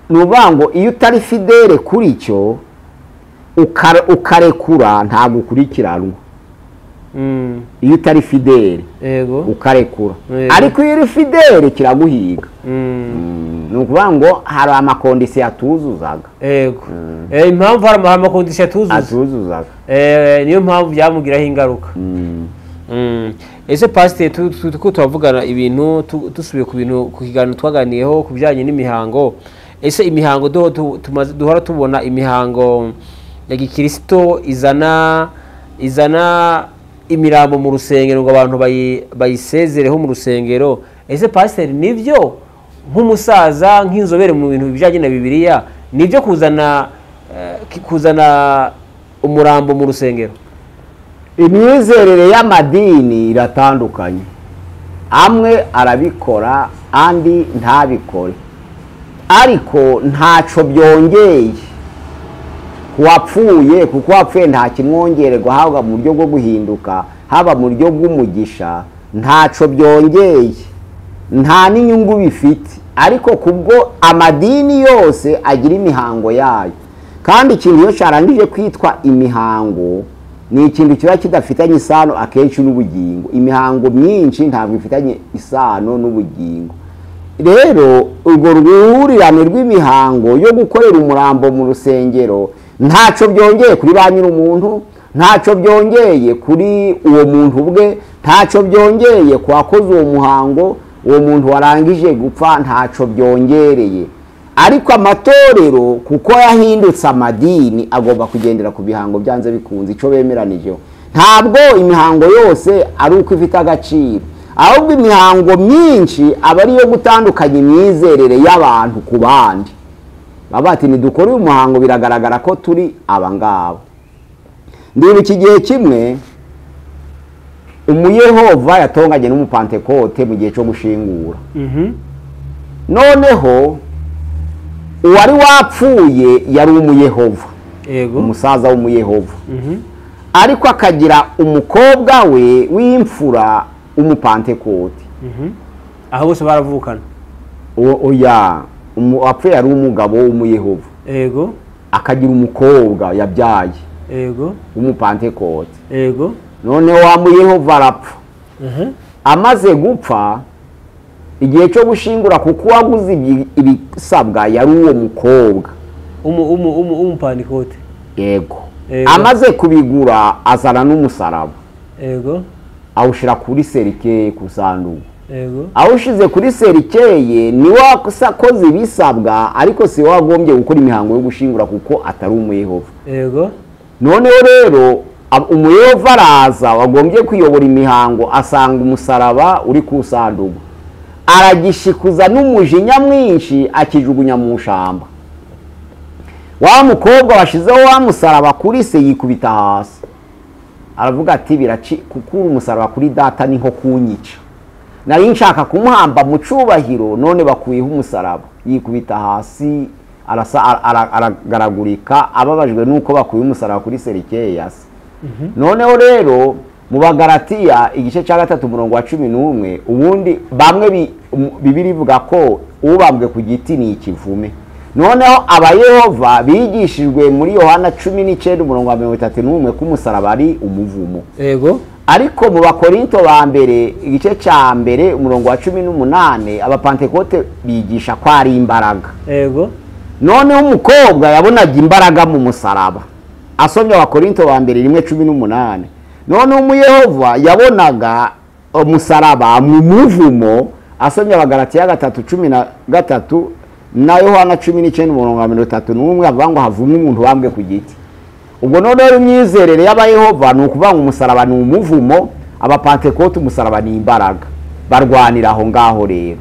[SPEAKER 2] Ni ukuvuga ngo iyo utari fidele kuri cyo ukarekura ntabwo ukurikiranwa. Iyo utari fidele ukarekura, ariko iyo uri fidele kiraguhiga. Ni ukuvuga ngo hari amakondisiyo atuzuzaga.
[SPEAKER 1] Yego. Impamvu hari amakondisiyo
[SPEAKER 2] atuzuzaga,
[SPEAKER 1] niyo mpamvu byamugiraho ingaruka. Ese pasiteri, tuko turavugana ibintu, dusubiye ku bintu ku kiganiro twaganiyeho ku bijyanye n'imihango. Ese imihango duhora tubona imihango ya gikirisito izana imirambo mu rusengero ngo abantu bayisezereho mu rusengero. Ese pasiteri, nibyo nk'umusaza, nk'inzobere mu bintu bijyanye na Bibiliya, nibyo kuzana umurambo mu rusengero?
[SPEAKER 2] Imyizerere y'amadini iratandukanye, amwe arabikora andi ntabikore, ariko ntaco byongeye kuwapfuye, kuko uwapfuye nta kimwongererwa, haba mu buryo bwo guhinduka, haba mu buryo bw'umugisha, ntaco byongeye, nta n'inyungu bifite. Ariko kubwo amadini yose agira imihango yayo, kandi ikintu iyo cyarangije kwitwa imihango ni ikintu kiba kidafitanye isano akenshi n'ubugingo. Imihango myinshi ntabwo ifitanye isano n'ubugingo. Rero urwo ruhurirane rw'imihango yo gukorera umurambo mu rusengero ntacyo byongeye kuri ba nyir'umuntu, ntacyo byongeye kuri uwo muntu ubwe, ntacyo byongeye ku wakoze uwo muhango, uwo muntu warangije gupfa ntacyo byongereye. Ariko amatorero kuko yahindutse amadini agomba kugendera ku bihango byanze bikunze, icyo bemeranijeho. Ntabwo imihango yose ari uko ifite agaciro, ahubwo imihango myinshi aba ari iyo gutandukanya imyizerere y'abantu ku bandi. Baba bati nidukore uyu muhango biragaragara ko turi abangaba. Ndibuka igihe kimwe umuyehova yatonganye n'umupantekote mu gihe cyo gushingura. Noneho uwari wapfuye yari umuyehova, umusaza w'umuyehova, ariko akagira umukobwa we w'imfura umupantekote.
[SPEAKER 1] Aho bose baravukana.
[SPEAKER 2] Oya, uwapfuye yari umugabo w'umuyehova,
[SPEAKER 1] yego,
[SPEAKER 2] akagira umukobwa yabyaye,
[SPEAKER 1] yego,
[SPEAKER 2] w'umupantekote,
[SPEAKER 1] yego.
[SPEAKER 2] None wa muyehova arapfa. Amaze gupfa, igihe cyo gushingura, kuko waguze ibisabwa yari uwo mukobwa
[SPEAKER 1] umupantekote,
[SPEAKER 2] yego. Amaze kubigura azana n'umusaraba,
[SPEAKER 1] yego,
[SPEAKER 2] awushira kuri serikeye ku sanduku,
[SPEAKER 1] yego.
[SPEAKER 2] Awushize kuri serikeye niwe wakoze ibisabwa, ariko si we wagombye gukora imihango yo gushingura kuko atari umuyehova,
[SPEAKER 1] yego.
[SPEAKER 2] Noneho rero umuyehova araza wagombye kuyobora imihango, asanga umusaraba uri ku sanduku, aragishikuza n'umujinya mwinshi akijugunya mu shamba. Wa mukobwa washizeho wa musaraba kuri se yikubita hasi, aravuga ati biraci kukura umusaraba kuri data ni nko kunyica, nari nshaka kumuhamba mu cubahiro none bakuyeho umusaraba. Yikubita hasi arasa, aragaragurika, ababajwe nuko bakuye umusaraba kuri serikeye yase. Noneho rero mu Bagalatiya igice cya 3 umurongo wa 11, ubundi bamwe Bibiliya ivuga ko ubambwe ku giti ni ikivume. Noneho abayehova bigishijwe muri Yohana 19 umurongo wa 31 ko umusaraba ari umuvumo,
[SPEAKER 1] yego.
[SPEAKER 2] Ariko mu Bakorinto ba mbere igice cya mbere umurongo wa 18 abapantekote bigisha ko ari imbaraga,
[SPEAKER 1] yego.
[SPEAKER 2] Noneho umukobwa yabonaga imbaraga mu musaraba, asomye Abakorinto ba mbere 1:18. None umuyehova yabonaga umusaraba mu muvumo, asomye Abagalatiya 3:13 na Yohana 19 umurongo wa 31, avuga ngo havumwe umuntu wambwe ku giti. Ubwo noneho imyizerere y'abayehova ni ukuvuga ngo umusaraba ni umuvumo, abapantekote umusaraba ni imbaraga, barwanira aho ngaho rero.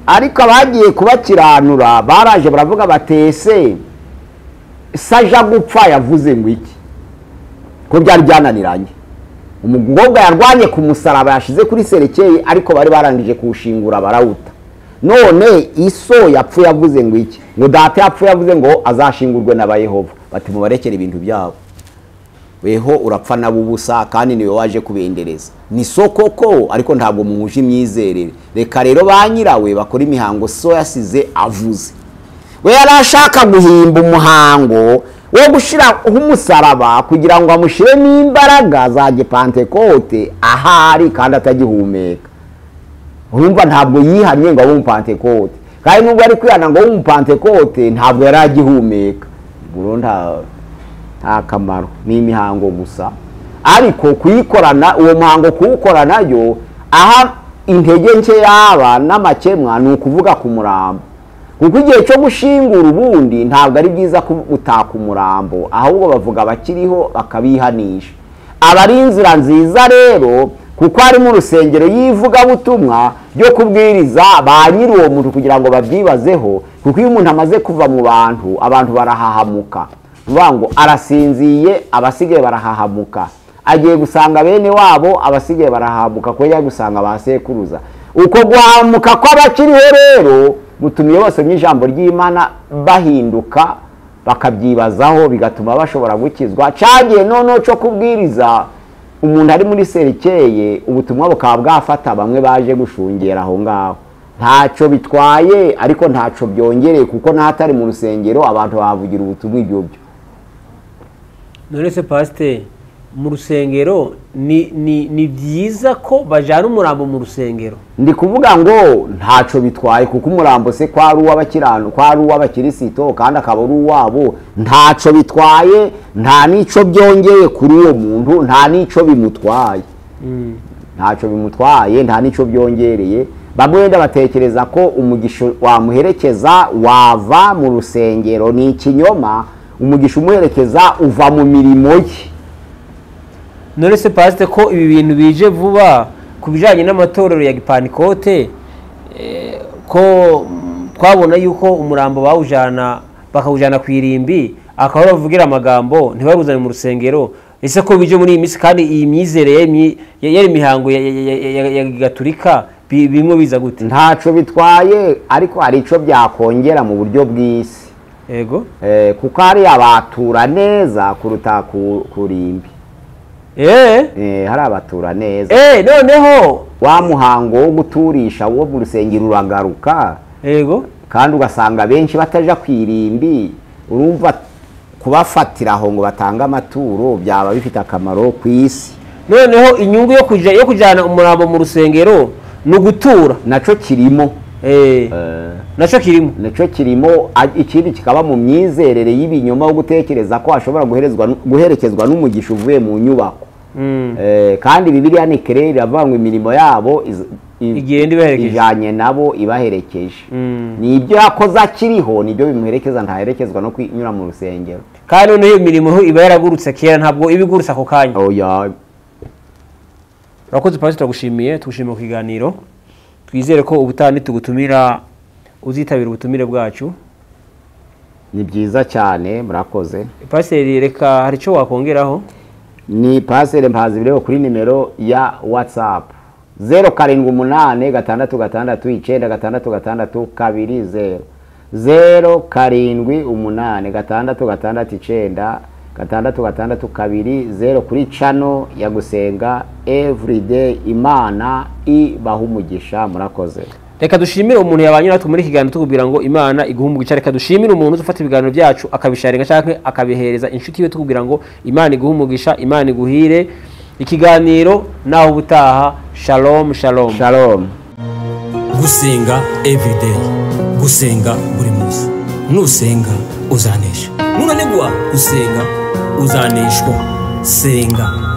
[SPEAKER 2] Ariko abagiye kubakiranura baraje baravuga batese saja gupfa yavuze ngo iki, ko byari byananiranye. Umukobwa yarwanye ku musaraba yashize kuri serekeye, ariko bari barangije kuwushingura barawuta. None iso yapfuye yavuze ngo iki, ngo data yapfuye yavuze ngo azashingurwe n'abayehova. Bati mubarekere ibintu byabo, weho urapfa nabo ubusa kandi niwe waje kubendereza. Ni soko ko, ariko ntabwo muhuje imyizerere. Reka rero ba nyirawe bakora imihango so yasize avuze. We yarashaka guhimba umuhango wo gushira umusaraba kugira ngo amushiremo imbaraga za gipantekote ahari kandi atagihumeka. Urumva ntabwo yihanye ngo abe umupantekote, kandi nubwo ari kwihana ngo abe umupantekote ntabwo yari agihumeka. Ubwo nta kamaro, ni imihango gusa. Ariko kuyikorana uwo muhango, kuwukora nayo aha intege nke yaba n'amakemwa ni ukuvuga ku murambo, kuko igihe cyo gushingura ubundi ntabwo ari byiza gutaka umurambo, ahubwo bavuga abakiriho bakabihanisha. Aba ari inzira nziza rero, kuko ari mu rusengero y'ivugabutumwa ryo kubwiriza ba nyiri uwo muntu kugira ngo babyibazeho, kuko iyo umuntu amaze kuva mu bantu, abantu barahahamuka. Bivuga ngo arasinziye, abasigaye barahahamuka, agiye gusanga bene wabo, abasigaye barahahamuka, kuko yagiye gusanga ba sekuruza. Uko guhahamuka kw'abakiriho rero gutumye bose mu ijambo ry'Imana bahinduka, bakabyibazaho, bigatuma bashobora gukizwa. Cyagiye noneho cyo kubwiriza umuntu ari muri serikeye, ubutumwa bukaba bwafata bamwe baje gushungera aho ngaho. Ntacyo bitwaye, ariko ntacyo byongereye, kuko n'ahatari mu rusengero abantu bahavugira ubutumwa ibyo byo.
[SPEAKER 1] None se pasiteri, mu rusengero ni byiza ko bajyana umurambo mu rusengero?
[SPEAKER 2] Ndi kuvuga ngo ntacyo bitwaye, kuko umurambo se ko ari uw'abakirano, ko ari uw'abakirisito, kandi akaba ari uwabo, ntacyo bitwaye, nta n'icyo byongeye kuri uwo muntu, nta n'icyo bimutwaye. Ntacyo bimutwaye, nta n'icyo byongereye. Bamwe wenda batekereza ko umugisha wamuherekeza wava mu rusengero, ni ikinyoma. Umugisha umuherekeza uva mu mirimo ye.
[SPEAKER 1] None se pasite, ko ibi bintu bije vuba ku bijyanye n'amatorero ya Gipanikote, ko twabona yuko umurambo bawujana, bakawujana ku irimbi, akaba bavugira amagambo ntibawuzane mu rusengero, ese ko bije muri iyi minsi kandi iyi myizerere yari imihango ya Gaturika bimwe biza gute?
[SPEAKER 2] Ntacyo bitwaye, ariko hari icyo byakongera mu buryo bw'isi.
[SPEAKER 1] Yego.
[SPEAKER 2] Kuko hari abatura neza kuruta kurimbi. Hari abatura neza.
[SPEAKER 1] Noneho
[SPEAKER 2] wa muhango wo guturisha wo mu rusengero uragaruka.
[SPEAKER 1] Yego.
[SPEAKER 2] Kandi ugasanga benshi bataja kwirimbi, urumva kubafatira aho ngo batanga amaturo byaba bifite akamaro ku isi.
[SPEAKER 1] Noneho inyungu yo kujyana umurambo mu rusengero ni ugutura,
[SPEAKER 2] naco kirimo.
[SPEAKER 1] Naco kirimo,
[SPEAKER 2] naco kirimo. Ikindi kikaba mu myizerere y'ibinyoma wo gutekereza ko ashobora guherekezwa n'umugisha uvuye mu nyubako. Kandi Bibiliya ni kerere iravuga ngo imirimo yabo
[SPEAKER 1] igenda ibaherekeje,
[SPEAKER 2] ijanye nabo ibaherekeje. Ni ibyo yakoze akiriho nibyo bimuherekeza, ntaherekezwa no kunyura mu rusengero.
[SPEAKER 1] Kandi noneho iyo mirimo iba yaragurutse kera, ntabwo iba igurutse ako kanya.
[SPEAKER 2] Oya.
[SPEAKER 1] Urakoze pastor, tugushimiye, tugushimiye ku kiganiro. Twizere ko ubutaha nitugutumira uzitabira ubutumire bwacu.
[SPEAKER 2] Ni byiza cyane, murakoze.
[SPEAKER 1] Pasiteri, reka hari icyo wakongeraho?
[SPEAKER 2] Ni Pasiteri Mpazibirego kuri nimero ya WhatsApp 078 6 6 9 6 2 0 0 7 8 6 9 6 6 2 0 kuri channel ya Gusenga Everyday. Imana ibaha umugisha, murakoze.
[SPEAKER 1] Reka dushimire umuntu yabanye natwe muri kiganiro tukubwira ngo Imana iguhe umugisha. Reka dushimire umuntu ufata ibiganiro byacu akabisharinga cyangwa akabihereza inshuti ye, tukubwira ngo Imana iguhe umugisha, Imana iguhire. Ikiganiro naho ubutaha. Shalom, shalom,
[SPEAKER 2] shalom.
[SPEAKER 3] Gusenga everyday, gusenga buri munsi. Nusenga uzanesha, nunanigwa gusenga uzaneshwa. Senga.